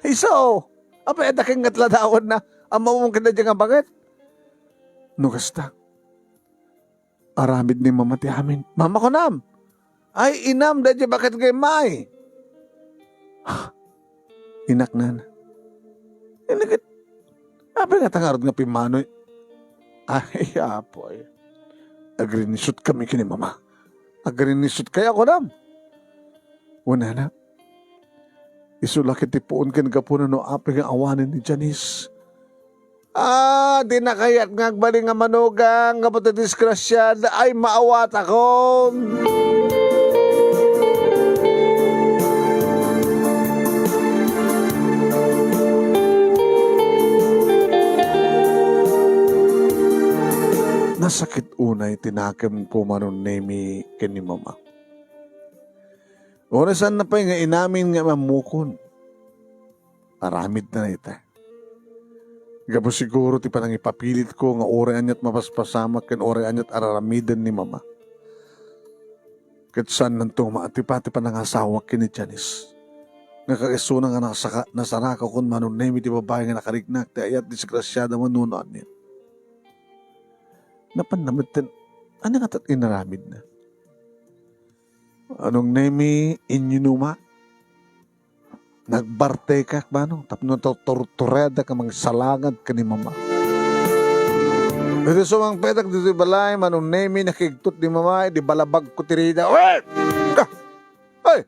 Isu! Apay, adda ken nga ladawan na, ammom kadi nga baket? No kasta, aramid ni Mama ti amin. Mama, kunam! Ay, inam, daydiay baket nga immay. Inak, nana. Inak, apay nga tangarod nga pimmanoy? Ay, Apo, ay. Agrinisut kami ken ni Mama. Agrinisut kaya, kunam? Wen, nana. Isu la ket ti puon ken gapuna no apay nga awanen ni Janice. Ah, di na kayat nga agbalin nga manugang, gapu ta disgrasiada, ay, maawatakon. Nasakit unay ti nakemko, Manong Nemi, ken ni Mama. Uray saanna pay nga inamin nga immamokon. Aramidna dayta. Gapu siguro ti panangipapilitko nga uray ania't mapaspasamak ken uray ania't ar-aramiden ni Mama. Ket saannanto nga maatipa ti panangasawak ken ni Janice. Nga kaisuna nga nasaka-, nasarakakon, Manong Nemi, ti babai nga nakariknak ti ayat, disgrasiada man no ania. Napanna metten, ania ngata't inaramidna? Manong Nemi, inyunomak. Nagbartekak, mano, tapno tortureadak nga mangsalangad ken ni Mama. Iti sumangpetak ditoy balay, Manong Nemi, nakigtot ni Mama, idi balabagko ti rida. Uy! Ah! Ay!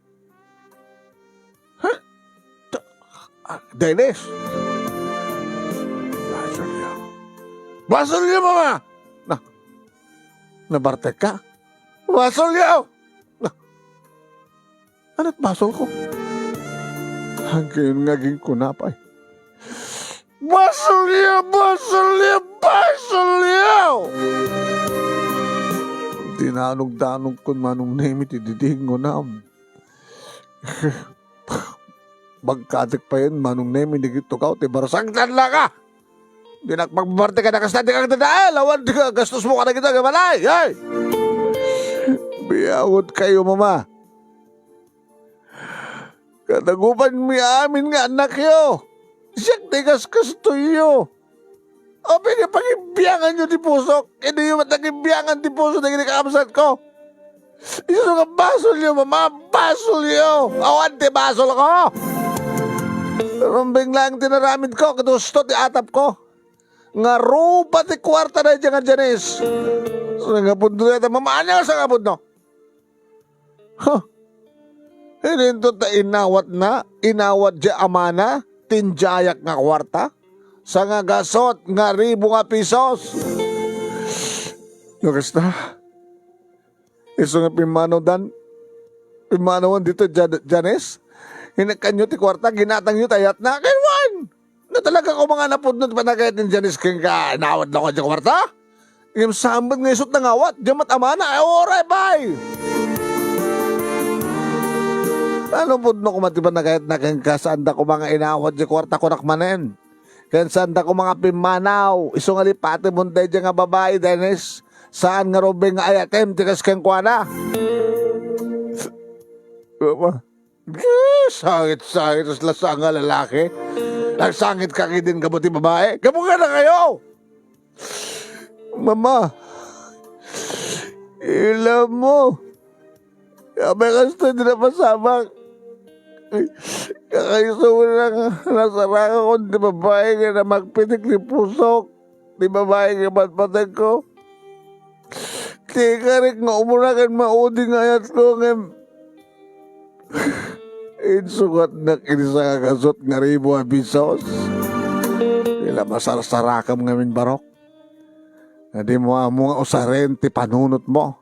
Ha? Ta-, ah, Dennis! Basolyo. Basolyo, Mama! Na, nabartekka? Basolyo! Ket basolko. Aggayon nga aginkuna pay, "Basolyo! Basolyo! Basolyo!" Dinanogdanogkon, Manong Nemi, ti didingonam. Bagkatek payen, Manong Nemi, dagiti tugaw ti barsak. Sangtan la ka! Dinak pagbabarti kadakasta, dika agdadael, awan dika agastosmo kadagita nga balay, ay! Biawetkayo, Mama. Kadagupanmi amin nga annakyo. Siak ti kaskastoyo. Apay nga pagibbianganyo ti pusok? Idiyo met nagibbiangan ti puso dagiti kakabsatko. Isu nga basolyo, Mama, basolyo! Awan ti basolko! Rumbeng laeng ti naramidko, ket husto ti atapko. Nga rupa ti kuarta daydiay nga Janice. Sangapudno dayta, Mama, ania nga sangapudno? Huh! Idinto ta inawatna, inawat diay amana, ti indiayak nga kuarta. Sangagasut nga ribu nga pisos. No kasta, isu nga pimmanawdan, pimmanawan ditoy Ja-, Janice, inekkanyo ti kuarta, ginatangyo ti ayatna. Ket wen! No talaga koma nga napudno ti panagayat ni Janice kenka, inawat la koma diay kuarta? Ngem saan met nga isut nangawat, diay met amana, ay, uray pay! Ano pudno koma ti panagayatna kenka, saanda koma nga inawat diay kuarta, kunak manen? Ken saanda koma nga pimmanaw, isu nga lipatemon daydiay nga babai, Dennis. Saan nga rumbeng nga ayatem ti kas kenkuana. Mama, eh, sangit-sangit, kasla saan nga lalaki. Agsangitka ketdin gapu ti babai. Gapu kadakayo! Mama, ilammo. Apay kasta ti napasamak? Kakaisuna nga nasarakakon ti babai nga namagpitek ti pusok, ti babai nga patpatekko. Ti ikarik nga umuna ken maudi nga ayatko, ngem insugatnak iti sangagasut nga ribu a pisos. Ila, masarsarakam ngamin, Barok. Nga dimo ammo nga usaren ti panunotmo.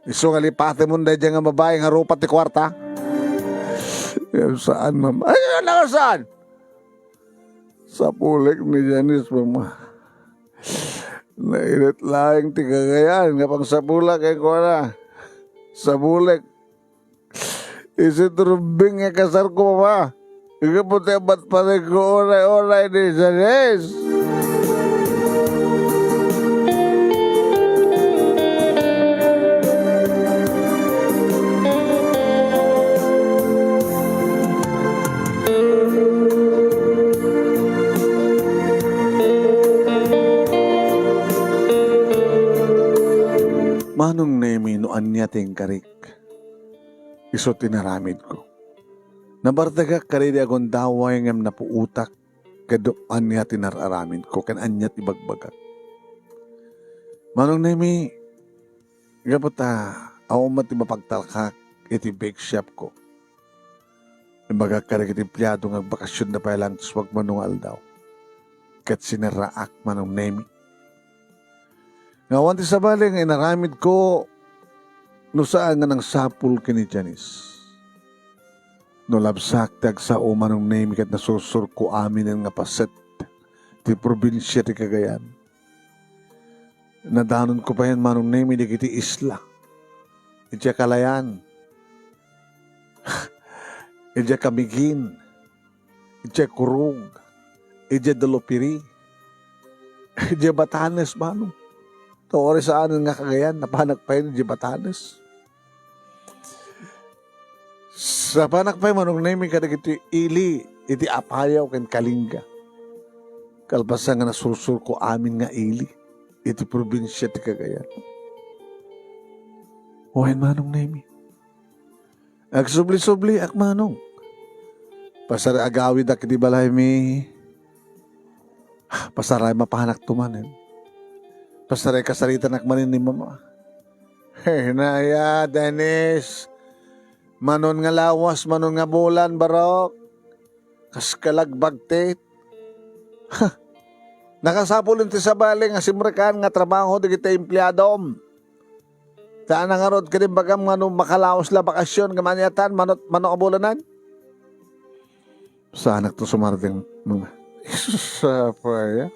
Isu nga lipatemon daydiay nga babai nga rupa ti kuarta. Ngem saan, Mama. Ay, ano nga saan? Sapulek ni Janice, Mama. Nailet laeng ti Cagayan nga pangsapulak kenkuana. Sapulek. Isu ti rumbeng nga kasarko, Mama. Gapu ti patpatekko unay-unay ni Janice. Manong Nemi, no ania ti inkarik, isu ti inaramidko. Nabartegak kadaydi a gundaway ngem napuotak ket ania ti nar-aramidko ken ania ti ibagbagak. Manong Nemi, gapu ta awan met ti mapagtalkak iti bake shopko. Imbagak kadagiti empleado nga agbakasionda pay laeng ti sumagmamano nga aldaw. Ket sinerraak, Manong Nemi. Nga awan ti sabali nga inaramidko no saan nga nangsapul ken ni Janice. No labsak ti agsao, Manong Nemi, ket nasursurko aminen nga paset ti probinsia ti Cagayan. Nadanonko payen, Manong Nemi, dagiti isla. Idiay Calayan. Idiay Camiguin. Idiay Coron, idiay Dalupiri, idiay Batanes, Manong. Ta uray saanen nga Cagayan, napanak pay idiay Batanes. Napanak pay, Manong Nemi, kadagiti ili iti Apayao ken Kalinga. Kalpasan nga nasursurko amin nga ili iti probinsia ti Cagayan. Wen, Manong Nemi. Agsubli-subliak, Manong. Pasaray agawidak iti balaymi. Pasaray mapanakto manen. Pasaray kasaritanak manen ni Mama. Hey, naya, Dennis. Manon nga lawas, manon nga bulan, Barok. Kas kalagbagtit. Ha! Nakasapul ti sabali nga simrekan nga trabaho dagiti empleadom. Ta ngarud, kadi bagam nga no makalaos la bakasyon nga maniatan, mano, mano a bulanan? Saanak to sumardeng, mama. Isus, apay, ah.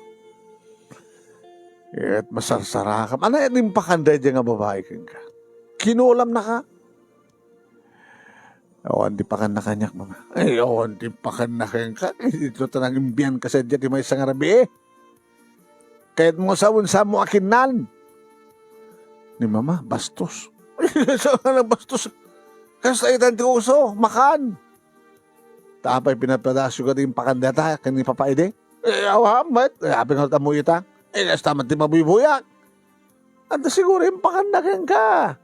Ket masarsarakam. Ania ti impakanda daydiay nga babai kenka? Kinulamnaka? Awan ti pakanna kaniak, mama. Ay, awan ti pakanna kenka. Ito ta nang imbianka sadiay ti maysa nga rabii. Kayatmo nga sawen, saanmo a kinnan. Ni mama, bastos. Saan nga bastos? Kasta itan ti uso, makan. Ta apay pinapadasyo ka ti impakan dayta ken ni Papa Ede? Eh, awa met. Eh, apay nga ammo ita? Eh, kasta met ti mabuybuyak. Anta siguro impakanna kenka.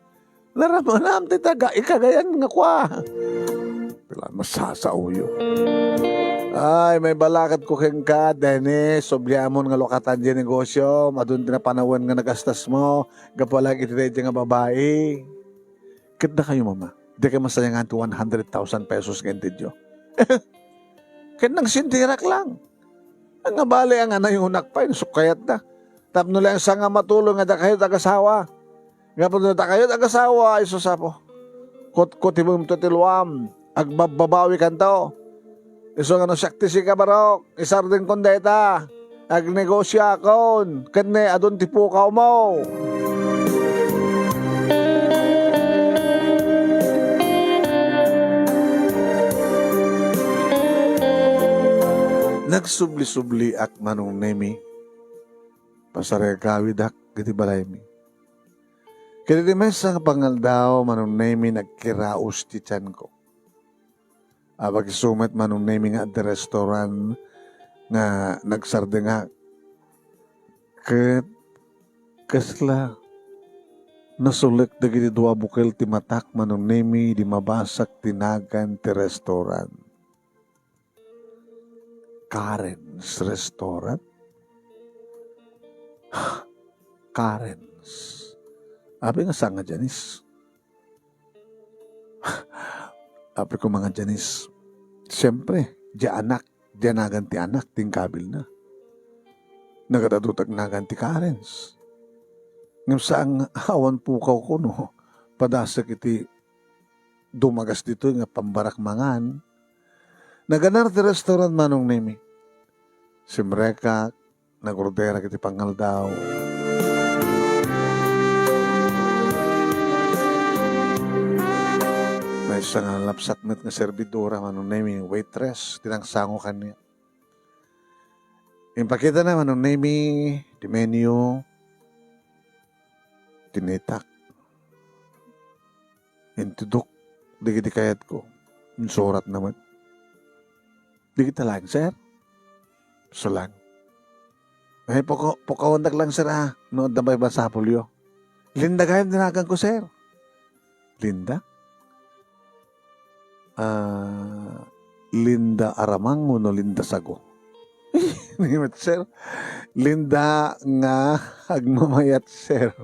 Naramanam ti taga ikagayan nga kua. Pila masasaoyo. Ay, may balakat ko kenka, Dennis. Subliamon nga lukatan diay negosyo. Adun ti napanawen nga nagastasmo. Gapu lang iti daydiay nga babai. Ket dakayo, mama, dikay masayangan ti one hundred thousand pesos nga intedyo. Ket nagsintirak lang. Nga bale, nga nayunak pay, no, sukayatna. Tapno lang sa nga matuloy nga dakayo ti agasawa. Nga pud dakayo ti agasawa, isu sapo. Kutkutimem to ti luam, agbabbabawikanto. Isu nga no siak ti sika, Barok, isardengkon dayta. Agnegosiakon, ken ne, adun ti pukawmo. Nagsubli-subliak, Manong Nemi. Pasaragawidak iti balaymi. Ket iti maysa nga pangaldaw, Manong Nemi, nagkiraos ti tianko. Apay, isu met, Manong Nemi, nga adda restaurant nga nagsardengak. Ket kasla nasulek dagiti dua bukel ti matak, Manong Nemi, idi mabasak ti nagan ti restaurant. Karen's Restaurant? Karen's. Apay nga saan nga Janice? Apay koma nga Janice. Siyempre, diay anak, diay nagan ti anak, ti inkabilna. Nagad-adu ti nagan ti Karen's. Ngem saan nga awan pukawko no padasek iti dumagas ditoy nga pambarak mangan. Naganar ti restaurant, Manong Nemi. Simrekak, nagorderak iti pangaldaw. Maysa nga nalapsat met nga servidora, Manong Nemi, waitress, ti nangsango kaniak. Impakitana, Manong Nemi, ti menu, tinitak. Intedok dagiti kayatko. Insuratna met. Dagita laeng, sir? Isu lang. Ay, puka-, pukawandak lang, sir, ah. No adda pay masapulyo. Linda gayam ti naganko, sir. Linda? Ah, Linda Aramang wenno Linda Sago? Ni met, sir. Linda nga agmamayat, sir.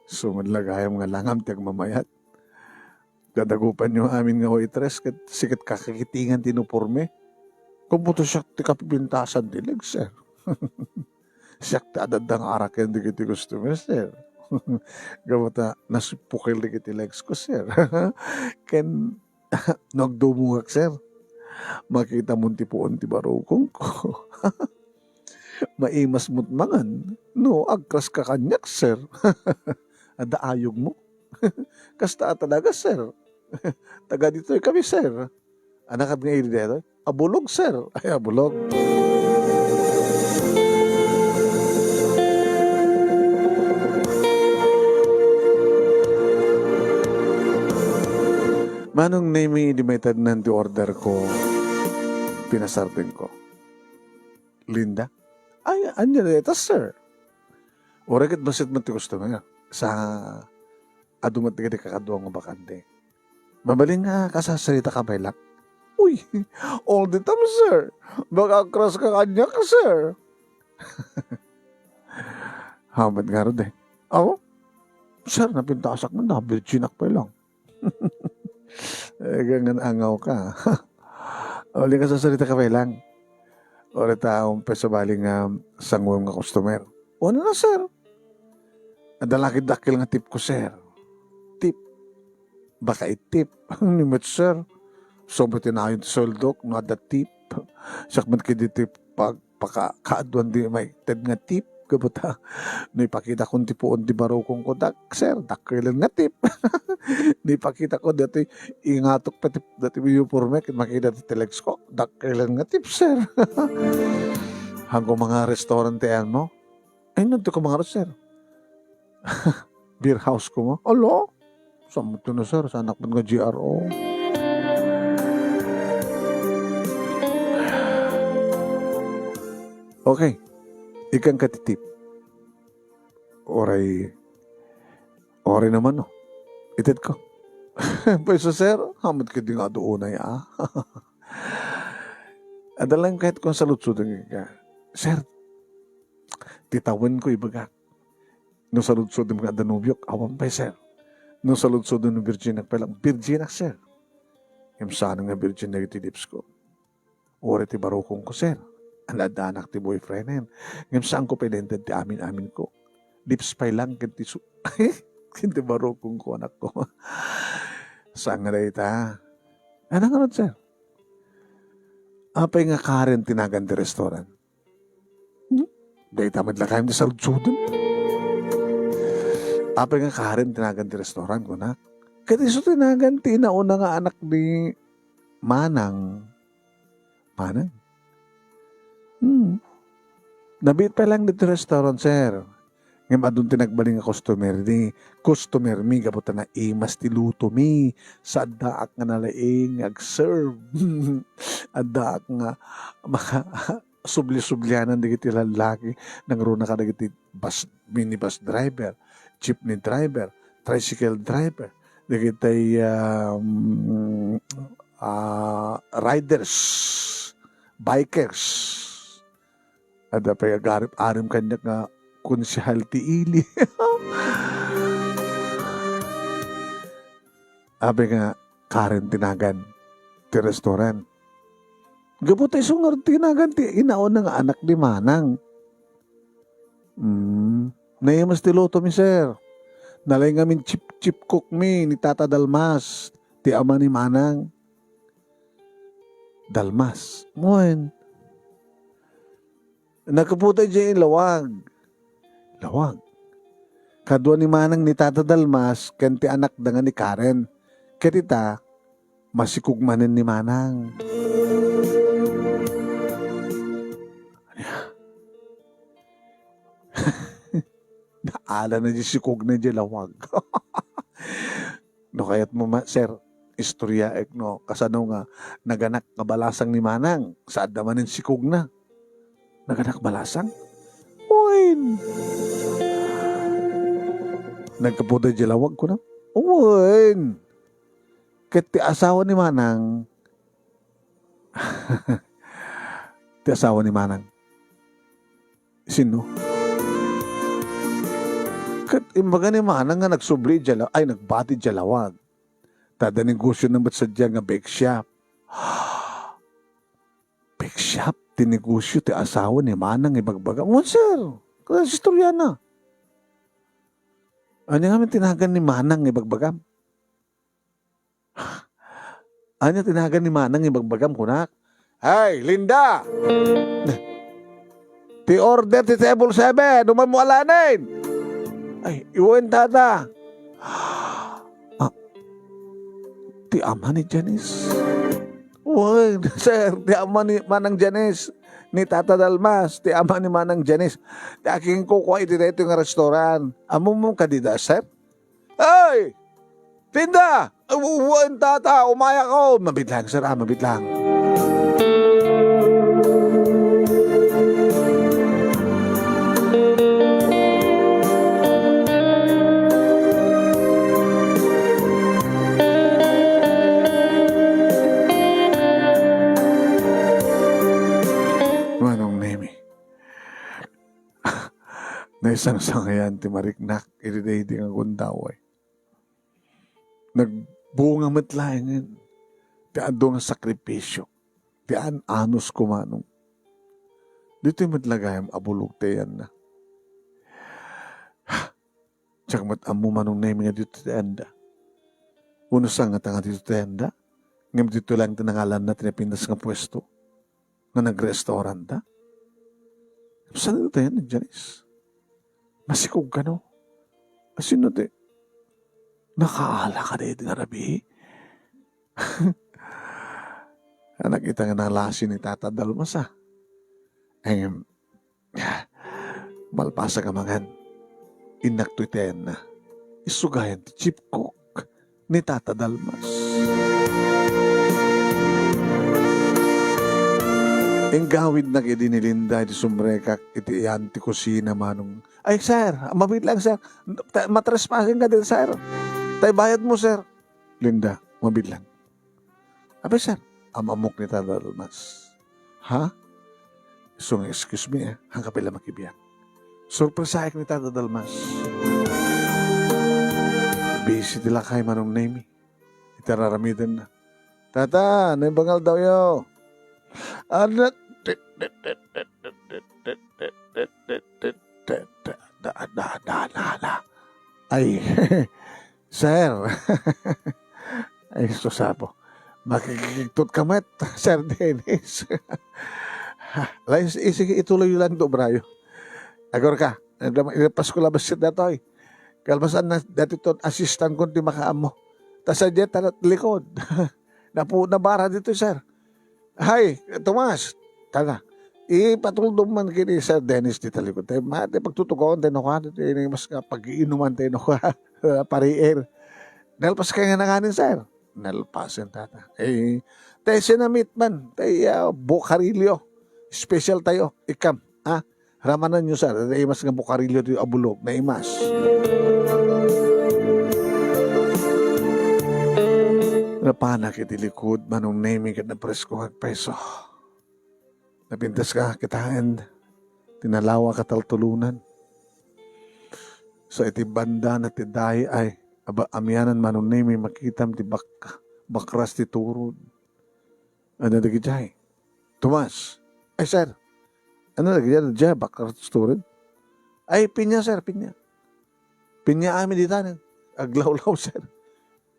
Isu met la gayam nga langam ti agmamayat. Dadagupanyo amin nga waitress ket siket kakakitingan ti uniforme. Kumbuto siak ti kapipintasan ti legs, sir. Siak ti adda nga araken dagiti customer, sir. Gapu ta nasippukel dagiti legs ko, sir. Ken no agdumongak, sir, makitamon ti puon ti barukongko. Maimas met mangan no agkraska kaniak, sir. Adda ayogmo? Kasta a talaga, sir. Taga ditoy kami, sir. Ania ket nga ili daytoy? Abulog, sir. Ay, Abulog. Manong Nemi, idi maitednan ti order ko, pinasardengko. Linda? Ay, ania dayta, sir? Uray ket bassit met ti customer. Sa adu met dagiti kakaduam nga bakante. Mabalin nga kasasarita ka pay lang. Uy, all the time, sir. Baka agkraska kaniak, sir. Haw met ngarud, eh. Aw, sir, napintasak man, na-virginak pay lang. Ay, gangan angaw ka. Uli nga sasarita ka pay lang. Uli ta, umpisa bali nga sanguem nga customer. Ania na, sir? Adda la ket dakkel nga tip ko, sir. tip. Baka itip. Ni met, sir. Sobra ti nayon ti sueldok, no adda tip. Siak met kadi ti pag-, paka-, kaaduan di maited nga tip. Kabuta, no ipakitakon ti puon ti barukongko, dak, sir, dakkelen nga tip. No ipakitakon dati, ingatok pa ti, dati uniforme, ket makita ti legs ko, dakkelen nga tip, sir. Haanko mangngeg restaurant ti ayanmo? Ay, nagtiko mangngeg, sir. Beer house koma. Ala? Saan met no, sir? Saanak met nga G R O. Okay. Ikkan ka ti tip. Oray, oray naman, no? Itedko. Pwes, sir, haanmo kadi nga adu unay, a. Adda laeng kayatko nga saludsoden kenka. Sir, ti tawenko ibagak. No saludsodem nga adda nobiok, awan pay, sir. No saludsodem no virginak pay laeng, virginak, sir. Ngem saan nga virgin dagiti lipsko. Uray ti barukongko, sir. Adda-addaak ti boyfrienden. Ngem saanko pay laeng itedda ti amin-aminko. Lips pay laeng ken ti su-, ken ti barukongko, anakko. Saan nga dayta? Ania ngarud, sir? Apay nga Karen ti nagan ti restaurant? Hmm? Dayta met la kayat ti saludsodem. Apay nga Karen ti nagan ti restaurant, kunak? Ket isu ti nagan ti inauna nga anak ni Manang. Manang? Hmm. Nabiit pay laeng ditoy restaurant, sir. Ngem adun ti nagbalin nga customer, ni customer mi gapu ta naimas ti luto mi. Saandak nga nalaing nga ag-serve. Addaak nga maka-, subli-sublianan dagiti lallaki. Nangruna kadagiti bus, minibus driver, jeepney driver, tricycle driver, dagiti, um, ah, riders, bikers. Adda pay agarip-arip kaniak nga konsehal ti ili. Apay nga Karen ti nagan ti restaurant. Gapu ta isu ngarud ti nagan ti inauna nga anak ni Manang. Hmm. Naimas ti luto mi, sir. Nalaing ngamin chief, chief cook mi ni Tata Dalmas, ti ama ni Manang. Dalmas. Wen. Naggapu ta idiay lawag. Lawag. Kadua ni Manang ni Tata Dalmas ken ti anakda nga ni Karen. Ket ita, masikog manen ni Manang. Ania? Naala na di sikog na di lawag. No kayatmo ma-, sir, istoryaek no kasano nga naganak nga balasang ni Manang, saanna manen sikog na. Naganak balasang? Wen. Naggapu ta di lawag, kuna? Wen. Ket ti asawa ni Manang, ti asawa ni Manang, sino? Ket imbaga ni Manang nga nagsubli idiay la-, ay, nagbati idiay lawag. Ta adda negosiona met sadiay nga bake shop. Bake shop ti negosio ti asawa ni Manang ibagbagam. Wen, sir. Kasla istoriana? Ania ngamin ti nagan ni Manang ibagbagam? Ania ti nagan ni Manang ibagbagam, kunak? Hey, Linda! Ti order ti table seven, umay mo alanen! Ay, wen, tata. Ah, ti ama ni Janice. Wen, sir, ti ama ni Manang Janice. Ni Tata Dalmas, ti ama ni Manang Janice. Ti akin kukua iti daytoy nga restaurant. Ammom kadi da, sir? Ay! Linda! Ay, wen, tata, umayakon! Mabitlang, sir, ah, mabitlang. Manong Nemi. Naisangsangayan ti mariknak iti daydi nga gundaway. Nagbunga met laengen ti adu nga sakripisio, ti an-anus ko, Manong. Ditoy met la gayam a bulog ti ayanna. Diak met ammo, Manong Nemi, nga ditoy ti ayanda. Wenno sangata nga ditoy tayanda, ngem ditoy laeng ti nangalanna ti napintas nga puesto nga nag-restauranta. Saan ditoy tayan ni Janice? Masikog kano? Asino ti nakaala ka daydi nga rabii? Nakita nga nalasi ni Tata Dalmas, a. Em, malpasak a mangan, innak toy tayanna. Isugayan ti chief cook ni Tata Dalmas. Inggawidnak idi ni Linda iti sumrekak iti ayan ti kusina, Manong. "Ay, sir, mabiit lang, sir. Ta-, matrespassing ka din, sir. Tay bayad mo, sir." "Linda, mabiit lang." "Apay, sir?" Am-ammok ni Tata Dalmas. "Ha?" Isu nga, "Excuse me, eh. Haan ka pay la makibiag." Surpresaek ni Tata Dalmas. Busy ti lakay, Manong Nemi. Iti ar-aramidenna. "Tata, naimbangaldawyo." Ano? Da, da, da, da, da. Ay, sir. Ay, sus, apo. Makikigtot ka met, Sir Dennis. Lay, sige, ituloy lang do, brayo. Agor ka. Pasko labas sit datoy. Kalpasan na, dati ton assistant kon ti makaammo. Ta sadiay, ta likod. Napu-, nabara ditoy, sir. Hay, Tomas, tara. Ipatuldom man ken ni Sir Dennis ti talikod. Tay, ma-, tay pagtutukawan tay no kua, tay mas nga pag-iinuman tay no kua, pariir. Nalpas kay nga nanganin, sir. Nalpasen, tata. Eh, tay sinamit man, tay, ah, bukarilyo. Special tayo. Ikam, ha? Ramananyo, sir, naimas nga bukarilyo ti abulog, naimas. Napanak iti likod, Manong Nemi, ket napresko nga agpeso. Napintas ka, kitaen, tinalawa ka taltulunan. Sa iti banda na ti dayi ay, aba, amianan, Manong Nemi, makitam ti bak-, bakras ti turod. Ano dagiti ay? Tomas. Ay, sir. Ano dagiti ay? Diay bakras ti turod? Ay, pinya, sir, pinya. Pinya amin dita, aglawlaw, sir.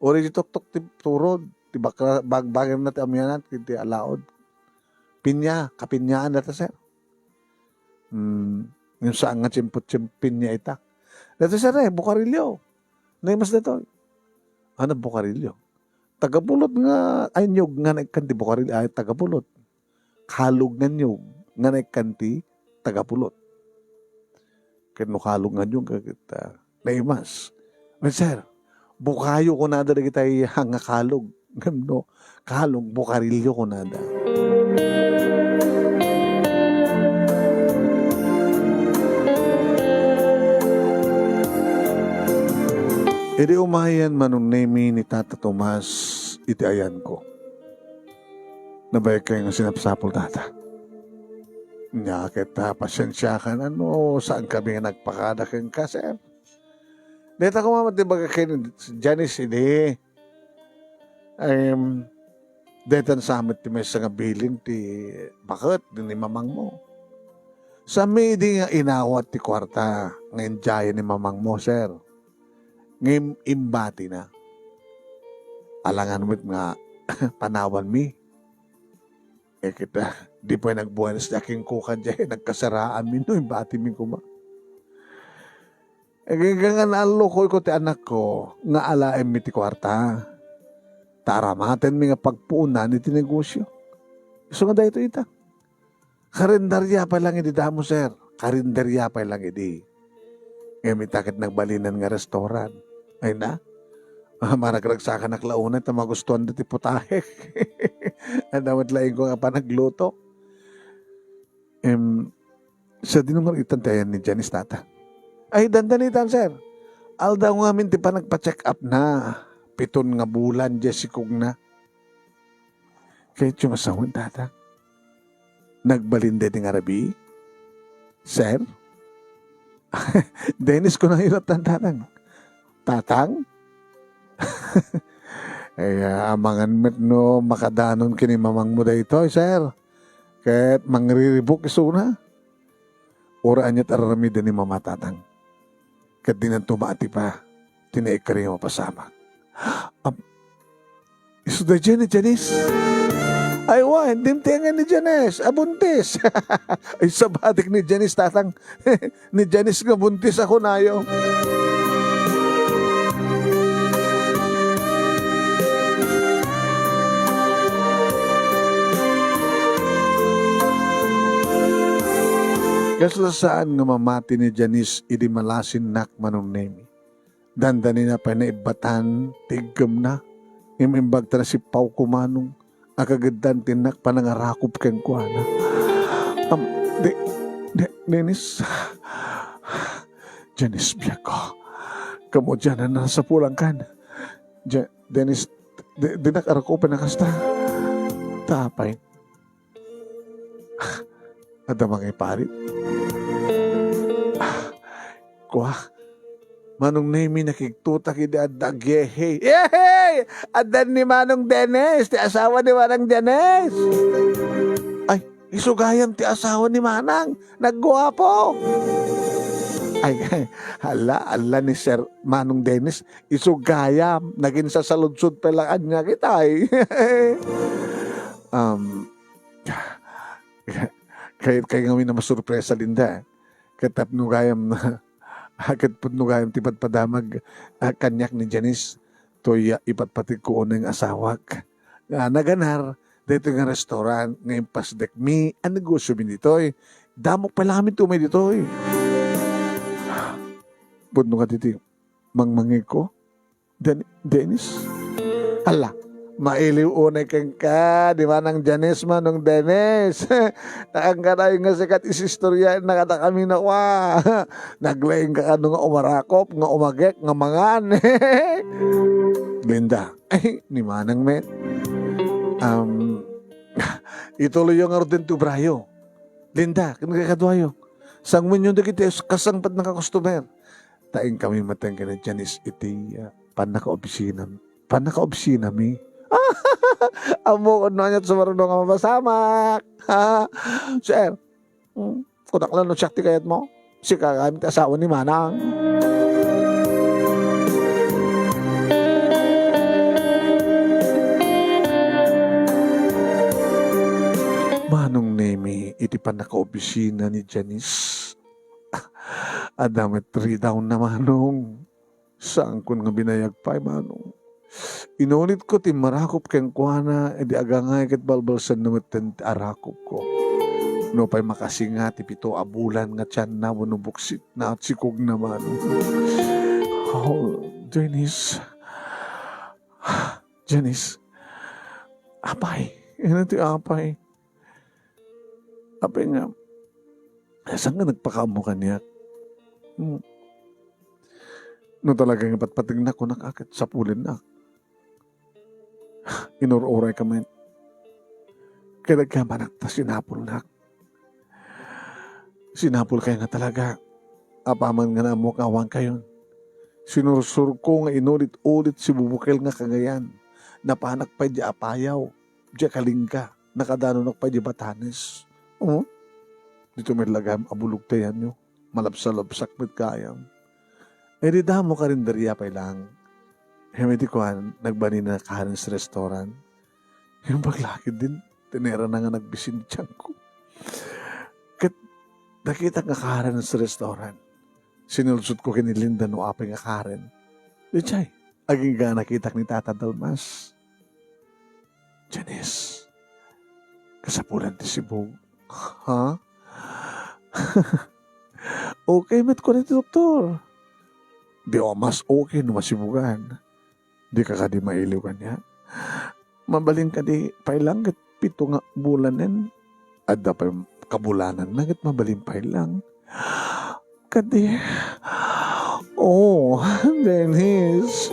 Uri ti tuktok ti turod, ti bakra-, bag-, bagir na ti amianan, ti alaod. Pinya, kapinyaan data, sir. Hmm, yung saan nga tsimput tsimp-, pinya ita. Data, sir, eh, bukarilyo. Naimas datoy. Ano bukarilyo? Tagapulot nga, ay, niyog nga naikkan ti bukarilyo, ay, tagapulot. Kalog nga niyog nga naikkan ti tagapulot. Ket no kalog nga niyog, ket, ah, naimas. Wen, sir, bukayo kunada dagitay nga kalog. Ngem no kalog, bukarilyo kunada. Idi umayen, Manong Nemi, ni Tata Tomas iti ayanko. Nabayag kay nga sinapsapul, tata. Nya ket, ah, pasiensiakan, ano, saan kami nga nagpakada kenka, sir? Dayta koma met ti baga ken Janice idi. Em, daytan sa met ti maysa nga bilin ti baket ni mamangmo. Sami idi nga inawat ti kuarta nga indiayen ni mamangmo, sir. Ngem imbatina. Alangan met nga panawanmi. Eh, kita, di pay nagbuenas ti akingkukan diay, nagkasaraanmi no imbatimi koma. Eh, nga, nga naallokoyko ti anakko, nga alaenmi ti kuarta. Ta aramatenmi nga pagpuonan iti negosyo. Isu nga daytoy ita. Karinderya pay lang idi damo, sir. Karinderya pay lang idi. Ngem ita ket nagbalinan nga restaurant. Ay na? Ah, maragragsakanak la unay ta magustuanda ti putahek. Adda met laingko nga panagluto. Em, sadino nga itan ti ayan ni Janice, tata? Ay, dandanitan, sir. Aldaw ngamin ti panagpa-check up na. Piton nga bulan, diay sikog na. Kayatyo nga sawen, tata? Nagbalin daydi nga rabii? Sir? Dennis, kunayo latta, tatang. Tatang? Ay, ah, amangan met no makadanon ken ni mamangmo daytoy, sir. Ket mangriribuk isuna. Uray ania't ar-aramiden ni mama, tatang. Ket dinanto maatipa ti naikkari nga mapasamak. Am-, Isu daydiay ni Janice. Ay, wa, dim ti nga ni Janice. Abuntis. Ay, sabadik ni Janice, tatang. Ni Janice nga buntis ako nayo. Kasla saan nga mamati ni Janice idi malasinnak, Manong Nemi. Dandanina pay naibbatan ti iggemna. Im-imbag ta nasipawko, Manong. Akagiddan ti innak panangarakup kenkuana. Am, de, de, Dennis. Janice, biag ko. Kamu diay a nasapulangkan. Ja-, Dennis, de, dinak arakupen a kasta. Ta apay. Adda mangiparit. Kua, Manong Nemi, nakigtutak idi adda agyehey. Yehey! Addan ni Manong Dennis, ti asawa ni Manang Dennis. Ay, isu gayam ti asawa ni Manang. Nagguapo. Ay, ala, ala ni Sir Manong Dennis. Isu gayam. Naging sasaludsod pa lang anya kita, eh. Um, Kay, kay ngamin a masurpresa, Linda. Ket tapno gayam, ket pudno gayam ti padpadamag, ah, kaniak ni Janice, toy, ah, ipatpategko unay nga asawak. Ah, naganar, daytoy nga restaurant nga impasdekmi a negosiomi ditoy. Damok pay lamin ti umay ditoy. Pudno nga ditoy, mangmangegko. Den-, Dennis? Hala, mailiw unay kenka, di ba, nang Janice, Manong Dennis? Nakangkadayo nga sikat isistorya, nakadakami na wa. Naglaing ka kano nga umarakop, nga umagek, nga mangan. Linda, ay, ni Manang met. Um, ituloy yo nga rudin ti obrayo. Linda, ken kakaduayo. Sangwenyo dagiti kasangpet nga customer. Ta inkami met ken ni Janice iti, ah, pannakaopisina, pannakaopisinami. Ammok no ania't sumaruno nga mapasamak. Sir, hmm, kunak lang no siak ti kayatmo. Sika gayam ti asawa ni Manang. Manong Nemi, iti pannakaopisina ni Janice. Adda met three down na, Manong. Saankon nga binayag pay, Manong. Inulitko ti marakop kenkuana, idi agangay ket balbalsenna metten ti arakopko. Nupay makasinga ti pito a bulan nga tianna wenno buksitna, sikogna, Manong. Oh, Janice. Janice. Apay. Ano ti apay? Apay nga, saan nga nagpakaammo kaniak? Hmm. No talaga nga patpategnak, kunak a ket sapulennak. Inur-uray ka met. Kadagkamanak ta sinapulnak. Sinapulkayo nga talaga. Apaman nga naammo nga awan kayon. Sinursurko nga inulit-ulit ti bubukel nga kagayan. Napanak pay di apayaw. Diay kalingga, nakadanonak pay di Batanes. Oh? Dito met lagam a bulog tayanyo. Malabsalabsak met gayam. Eh, di damo karinderya pay lang. Hem, iti kuan, nagbanina Karen's Restaurant. Yung paglakid din, tinera na nga nagbisin ti tiyanko. Ket, nakitak nga Karen's Restaurant. Sinulsot ko ken ni Linda no apay nga Karen. Di chay, agingga nakitak ni Tata Dalmas. Janice, kasapulan ti sibug. Ha? Okay met, kuna ti doktor. Di, o, mas okay no masibugan. Di ka kadi mailiw kaniak? Mabalin kadi pay lang ket pito nga bulanen? Adda pay kabulananna ket mabalin pay lang. Kadi. Oh, Dennis.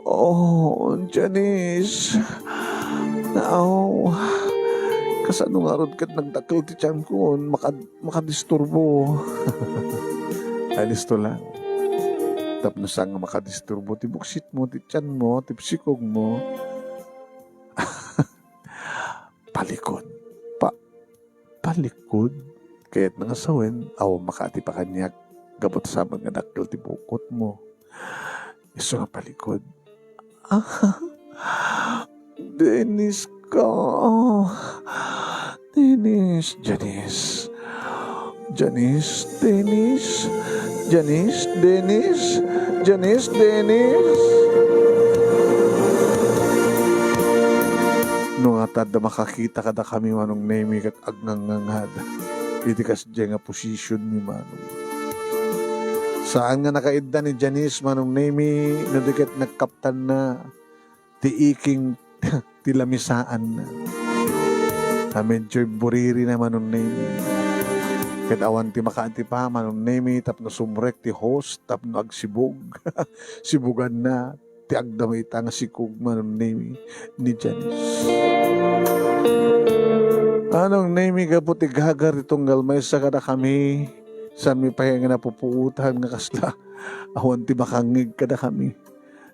Oh, Janice. Aw. Kasano ngarud ket nagdakkel ti tiyanko? Makad-, makadisturbo. Ay, listo lang. Tapno saan nga makadisturbo ti buksitmo, ti tiyanmo, ti psikogmo. Palikod. Pa-, palikod? Kayatna nga sawen, awan makaati pa kaniak gapu ta saman nga dakkel ti bukotmo. Isu nga palikod. Ah, Dennis ka. Dennis, Janice. Janice, Dennis. Janice, Dennis. Janice, Dennis. No nga ta adda makakita kadakami, Manong Nemi, ket agngangngangan. Iti kasdiay nga position mi, Manong. Saan nga nakaidda ni Janice, Manong Nemi, no di ket nagkaptanna ti iking ti lamisaanna. Ta medyo buririna, Manong Nemi. Ket awan ti makaatipa, Manong Nemi, tapno sumrek ti hose, tapno agsibug. Sibuganna ti agdama ita nga sikog, Manong Nemi, ni Janice. Manong Nemi, gapu ti gagar ti tunggal maysa kadakami, saan mi pay nga napupuotan nga kasla awan ti makangngeg kadakami.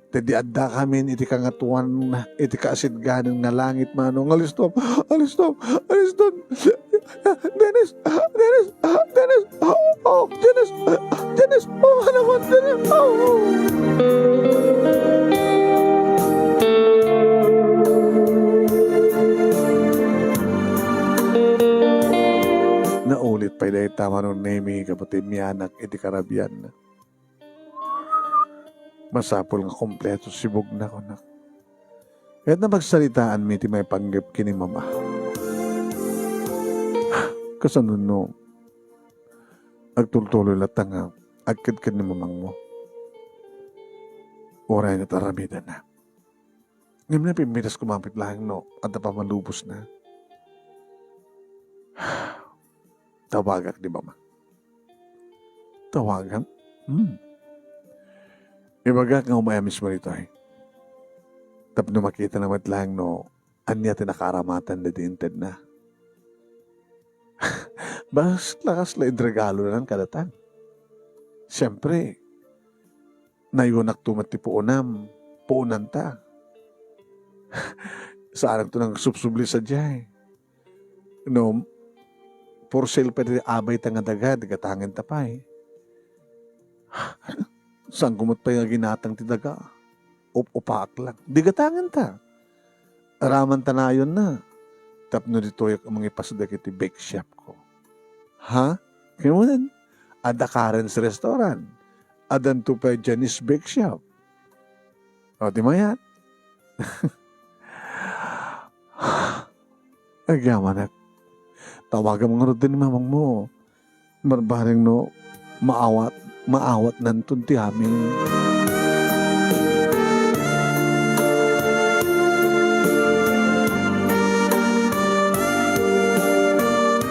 Ta idi addakamin iti Kangatoan, iti kaasidganan nga langit, Manong. Alistom! Alistom! Alistom! Dennis! Dennis! Dennis! Oh, Dennis! Dennis! Oh, anak ko, Dennis! Oh! Naulit pay dayta, Manong Nemi, gapu ti immianak iti karabian. Masapul nga kompleto sibugna, kunak. Ket napagsalitaanmi ti maipanggep ken ni Mama. Kasano no agtultuloy latta nga agkedken ni mamangmo? Uray no ti aramidenna. Ngem napimmitas koma met laeng no adda pammalubosna. Tawagak ni Mama. Tawagam? Hmm. Ibagak nga umay a mismo ditoy. Tapno makitana met laeng no ania ti nakaaramatanna idi intedna. Basta kasla idregalonan kadata. Siempre, nayonakto met ti puonam, puonanta. Saanakto nga agsubsubli sadiay. No, for sale pay ti abayta nga daga, di gatangenta pay. Saanko met pay nga ginatang ti daga. Up-upaak lang. Di gatangenta. Aramanta nayonna. Tapno ditoyak mangipasda iti bake shop ko. Ha? Kaymanen, adda Karen's Restaurant. Addanto pay Janice Bake Shop. O, di mayat. Agyamanak. Tawagam ngarud ni mamangmo. Barbareng no maawat, maawatnanton ti amin.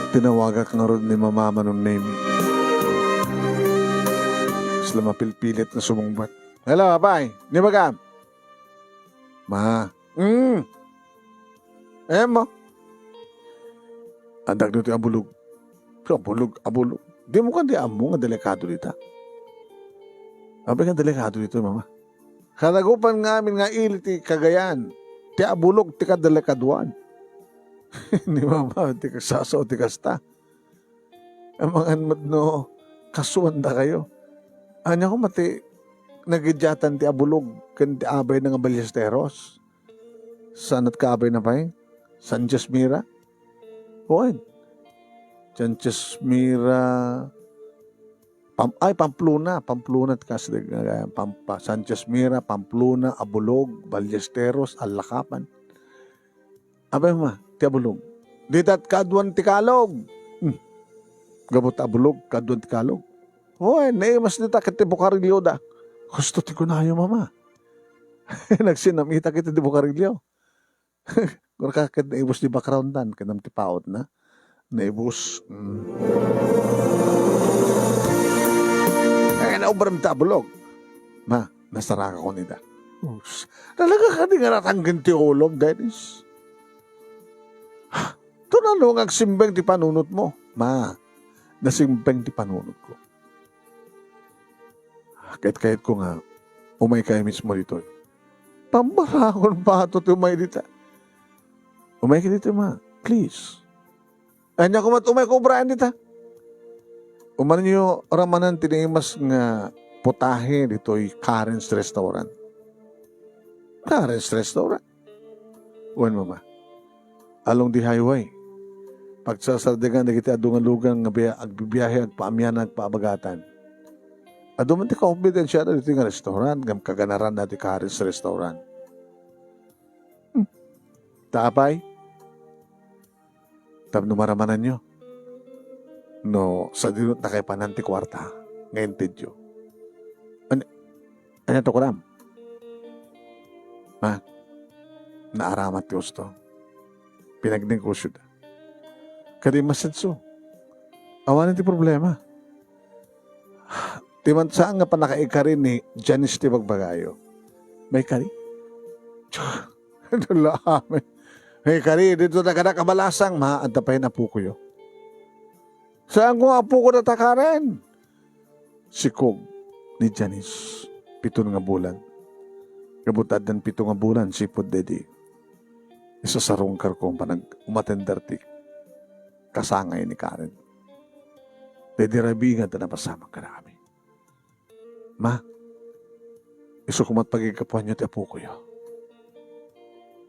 Tinawagak ngarud ni Mama, Manong Nemi. Kasla mapilpilit nga sumungbat. Hello, apay. Ni bagam? Ma. Mm. Em, ma. Adda ditoy abulog. Abulog, abulog. Dimo kadi ammo nga delikado dita? Apay nga delikado dita, Mama? Kadagupan nga amin nga ili ti Cagayan, ti abulog ti kadelikaduan. Ni Mama, ti kasasao ti kasta. Amangan met no kasuandakayo. Ania koma ti nagidiatan ti abulog ken ti abayna nga Ballesteros? Saan met nga abayna pay? Sanchez Mira? Wen. Sanchez Mira, Pam-, ay, Pamplona. Pamplona ti kasdi nga, Pampa-, Sanchez Mira, Pamplona, Abulog, Ballesteros, Allakapan. Apay, Ma, ti abulog? Dita kaaduan ti Kalog. Hmm. Gapu ta abulog, kaaduan ti Kalog. Oy, naimas dita ket ti bukarilio da. Husto ti kunayo, Mama. Nagsinamita ket ti bukarilio. Kua ka ket naibus ti background dan, ket ti pautna. Naibus. Mm. Ay, naubram ta abulog. Ma, nasaraka ko nida. Us, talaga kadi nga natanggen ti ulom, Dennis? Tunano nga agsimbeng ti panunot mo? Ma, nasimbeng ti panunot ko. Kayat-kayat ko nga, umay kayo mismo ditoy. Pambarakon pa ato ti umay dita. Umay ka dita, Ma. Please. Ania ko met umay ko ubrayan dita. Umanenyo ramanen ti naimas nga putahe ditoy Karen's Restaurant. Karen's Restaurant? Wen, Mama. Along the highway. Pagsasardengan dagiti adu nga lugan nga bia-, agbibiahe, agpaamianan, agpaabagatan. Adu man ti kakompetensiada ditoy nga restaurant, ngem kaganaranna ti Karen's Restaurant. Hmm. Ta apay? Tapno maramananyo. No, sadino nakaipanan ti kuarta nga intedyo. An-, ania to, kuram? Ha? Naaramat ti husto. Pinagnegosyoda. Kadi masenso. Awanen ti problema. Ti man saan nga pannakaikari ni Janice ti bagbagayo. Maikari? Dula amin. Maikari, dito na kada kabalasang, ma, anta pa yun, apukoyo. Saan ko nga apoko na takaren? Sikog ni Janice, piton nga bulan. Kabutaddan pito nga bulan, sipud dedi. Isasarungkar ko panag umatender ti kasangay ni Karen. Dedi rabii nga ta napasamak kadakami. Ma, isu kumat pagigkapuanyo ti apukoyo.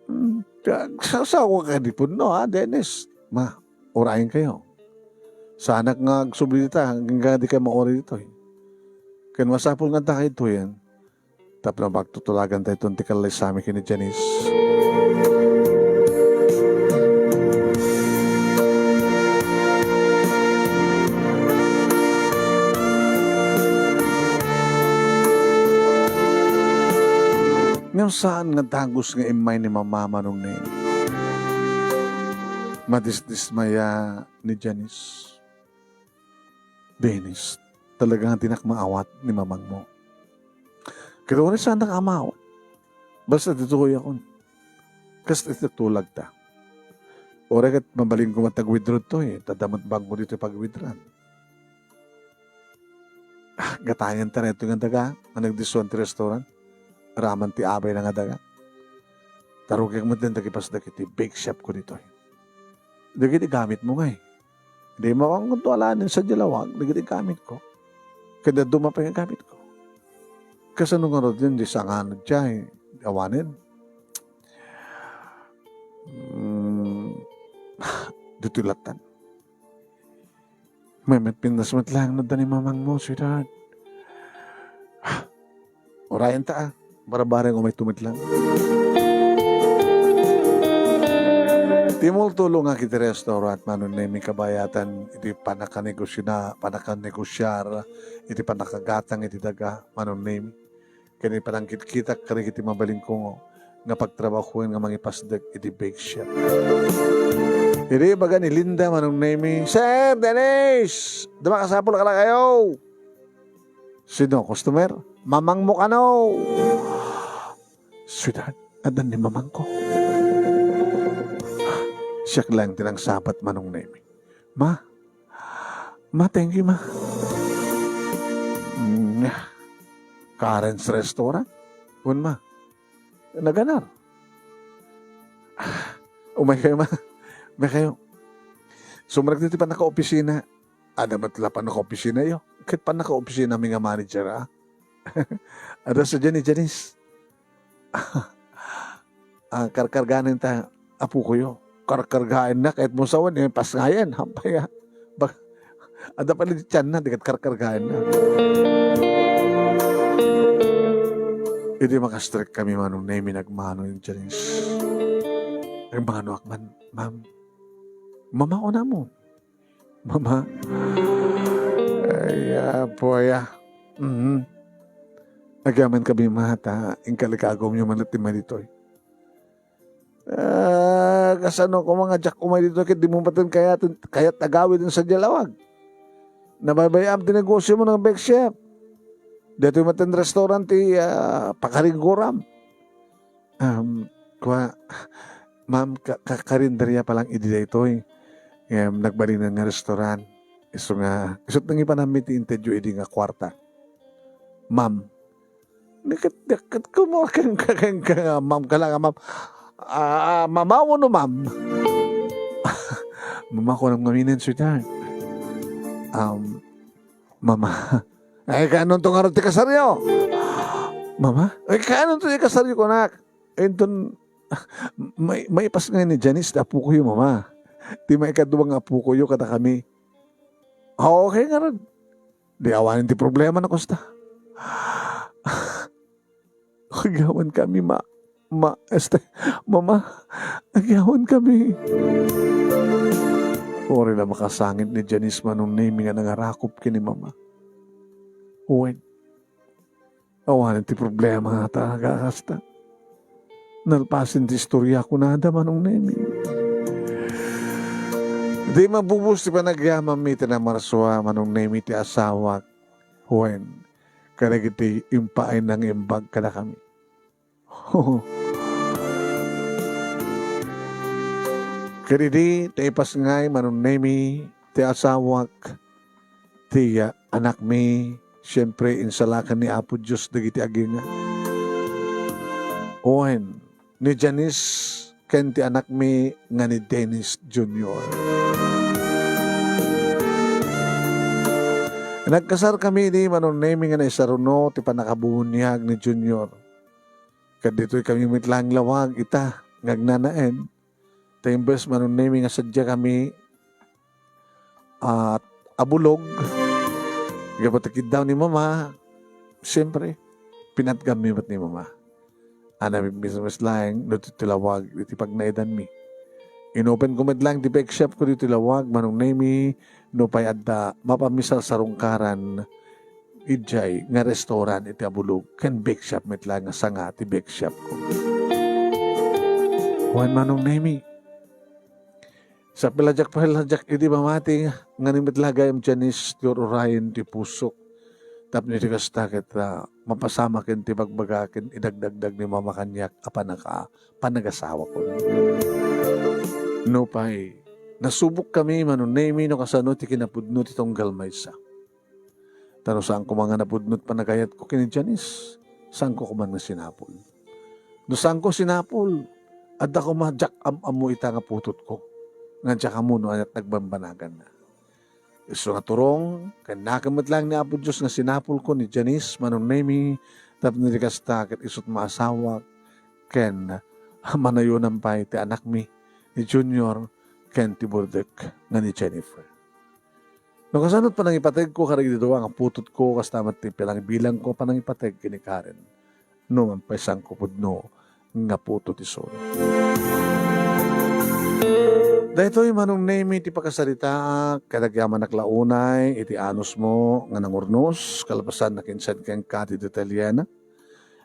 Hmm, kag-, sa-, sao ka kadi pudno, ha, Dennis? Ma, urayen kayo. Sanak nga agsubli dita, hanggang di kayo mauri ditoy. Ken masapul nga ta kaytoyen, tapno pagtutulagan tayo ti kallaysami ken ni Janice. Ngem saan nga dagus nga immay ni Mama, Manong Neng. Madisdismaya ni Janice. Dennis, talaga nga dinak maawat ni mamangmo. Ket uray saannak a maawat. Basta ditoy akon. Kasta iti tulagta. Uray ket mabalinko met nag-withdraw toy, ta adda met bangko ditoy pag-withdrawan. Ah, gatayen ta daytoy nga daga nga nagdissuan ti restaurant. Aramid ti abayna nga daga. Tarukek met dagiti pasdek iti bake shop ko ditoy. Dagiti gamitmo ngay. Di mapanguntualanin sa dialawag, dagiti gamitko. Kada duma pay nga gamitko. Kasano nga rodin, di sangano diay, awanen? Hmm, ditoy latan. May met pintas met lang, no, dani mamangmo, sweetheart. Urayen ta, ah. Barabareng umay tumitlang. Timultulong nga iti restaurant, Manong Nemi, kabayatan iti panakanegosyo na, panakanegosiar, iti panakagatang iti daga, Manong Nemi. Ken iti panangkitkitak kadagiti mabalinko nga pagtrabahoen nga mangipasdek iti bake shop. Idi ibaga ni Linda, Manong Nemi, "Sir, Dennis! Di makasapul ka na kayo!" "Sino? Customer? Mamangmo kano?" "Sweetheart, addan ni mamangko." Siak lang ti nangsabat, Manong Nemi. "Ma? Ma, thank you, ma." "Mm, Karen's Restaurant?" "Wen, ma." "Naganar." "Umay kayo, ma. Umay kayo." Sumrek ditoy pannakaopisina. Adda met la pannakaopisinayo. Ket pannakaopisinami nga manager, ah. Adda sadiay ni Janice. Ah, karkarganen ta, apukoyo. Karkargaenna, ket mo sawen, eh, pasngayen. Hampay, ah. Bag-, adda pay la ti tianna, di ket karkargaenna. Idi makastrek kami, Manong Nemi, nagmano ni Janice. Nagmanoak man, "Ma'am, mamaonamon." "Mama?" "Ay, apo, aya. Mhm. Agyamankami, ma, ta inkalikagawyo man ti immay ditoy." "Ah, kasano koma nga diak umay ditoy ket dimo met kayat, kayat agawid sa dialawag? Nabaybay-am ti negosyo mo nga bake shop. Daytoy met ti restaurant ti, ah, pakarigguram." Um, kua, "Ma'am, ka-, ka-, karinderya pa lang idi daytoy. Ngem nagbalinen nga restaurant. Isu nga, isu't nangipananmi ti intedyo idi nga kuarta." "Ma'am." "Nakat-, nakat ko mo ken ka, ken ka nga, ma'am ka lang, ma'am. Ah, mama wenno ma'am?" "Mama ko nang ngaminen, sweetheart." Um, "Mama." "Ay, kaano to nga ti kasaryo?" "Mama?" "Ay, kaano to ti kasaryo, kunak?" "Inton May, maipas ngay ni Janice ti apokoyo, Mama. Ti maikadua nga apokoyo kadakami. Ah, okay ngarud. Di awanen ti problema no kasta. Agyawan kami, ma, ma, este, Mama, agyawan kami. Uray la makasangit ni Janice, Manong Nemi, nga nangarakop ken ni Mama. Wen, awanen ti problema ta kasta. Nalpasen ti istorya kunada, Manong Nemi. Di mabubos ti panagyamanmi ti namarsua, Manong Nemi, ti asawak. Wen, kadagiti impaay nangimbag kadakami. Ket idi ta ipas ngay, Manong Nemi, ti asawak, ti, ah, anakmi, siempre, insalakan ni Apo Dios dagiti agingga. Wen, ni Janice ken ti anakmi nga ni Dennis Junior. Nagkasarkami idi, Manong Nemi, nga naisaruno ti pannakabubuniag ni Junior. Ket ditoy kami met laeng lawag ita nga agnanaed. Ta imbes, Manong Nemi, nga sadiakami a, a bulog, gapu ta kiddaw ni Mama, siyempre, pinatgammi met ni Mama. Ania, mismo laeng no ti lawag iti pagnaedanmi. Inopen ko met laeng ti bake shop ko ditoy lawag, Manong Nemi, nupay adda mapanmi sarsarungkaran idiay nga restaurant iti abulog, ken bake shop met laeng nga sanga ti bake shop ko. Wen, Manong Nemi, sapay la diak pay la diak idi mamati nga ni met la gayam Janice ti ur-urayen ti pusok. Tapno iti kasta ket, ah, mapasamaken ti bagbaga ken idagdagdag ni Mama kaniak a panaka-, panagasawakon. Nupay, nasubokkami, Manong Nemi, no kasano ti kinapudno ti tunggal maysa. Ta no saan koma nga napudno ti panagayatko ken ni Janice, saanko koma nga sinapul. No saanko sinapul, adda koma diak am-ammo ita nga putotko, nga diak ammo no aniat nagbambanaganna. Isu nga turong, ken nakem met laeng ni Apo Dios nga sinapulko ni Janice, Manong Nemi, tapno iti kasta ket isut maasawak, ken manayonan pay ti anakmi, ni Junior, ken ti burdek nga ni Jennifer. No kasano ti panangipategko kadagiti dua nga putotko, kasta met ti panangibilangko panangipateg ken ni Karen. No man pay saanko pudno nga putot isu. Daytoy, Manong Nemi, ti pakasaritaak, ket agyamanak la unay iti anusmo nga nangurnos, kalpasan nakinsen kenka ti detalyena.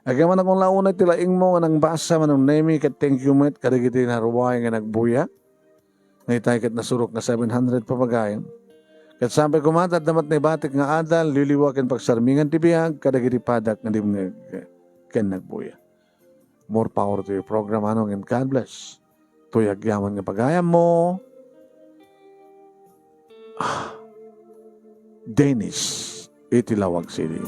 Agyamanak la unay ti laingmo nga nangbasa, Manong Nemi, ket thank you met kadagiti naruay nga nagbuya. Nga itay ket nasurok nga seven hundred papagayam. Ket saan pay koma ta adda met naibatik nga adal, liliwa ken pagsarmingan ti biag kadagiti padak nga dimngeg ken nagbuya. More power to your program, Manong, and God bless. Toy agyaman nga pagayammo, Dennis, iti Lawag City.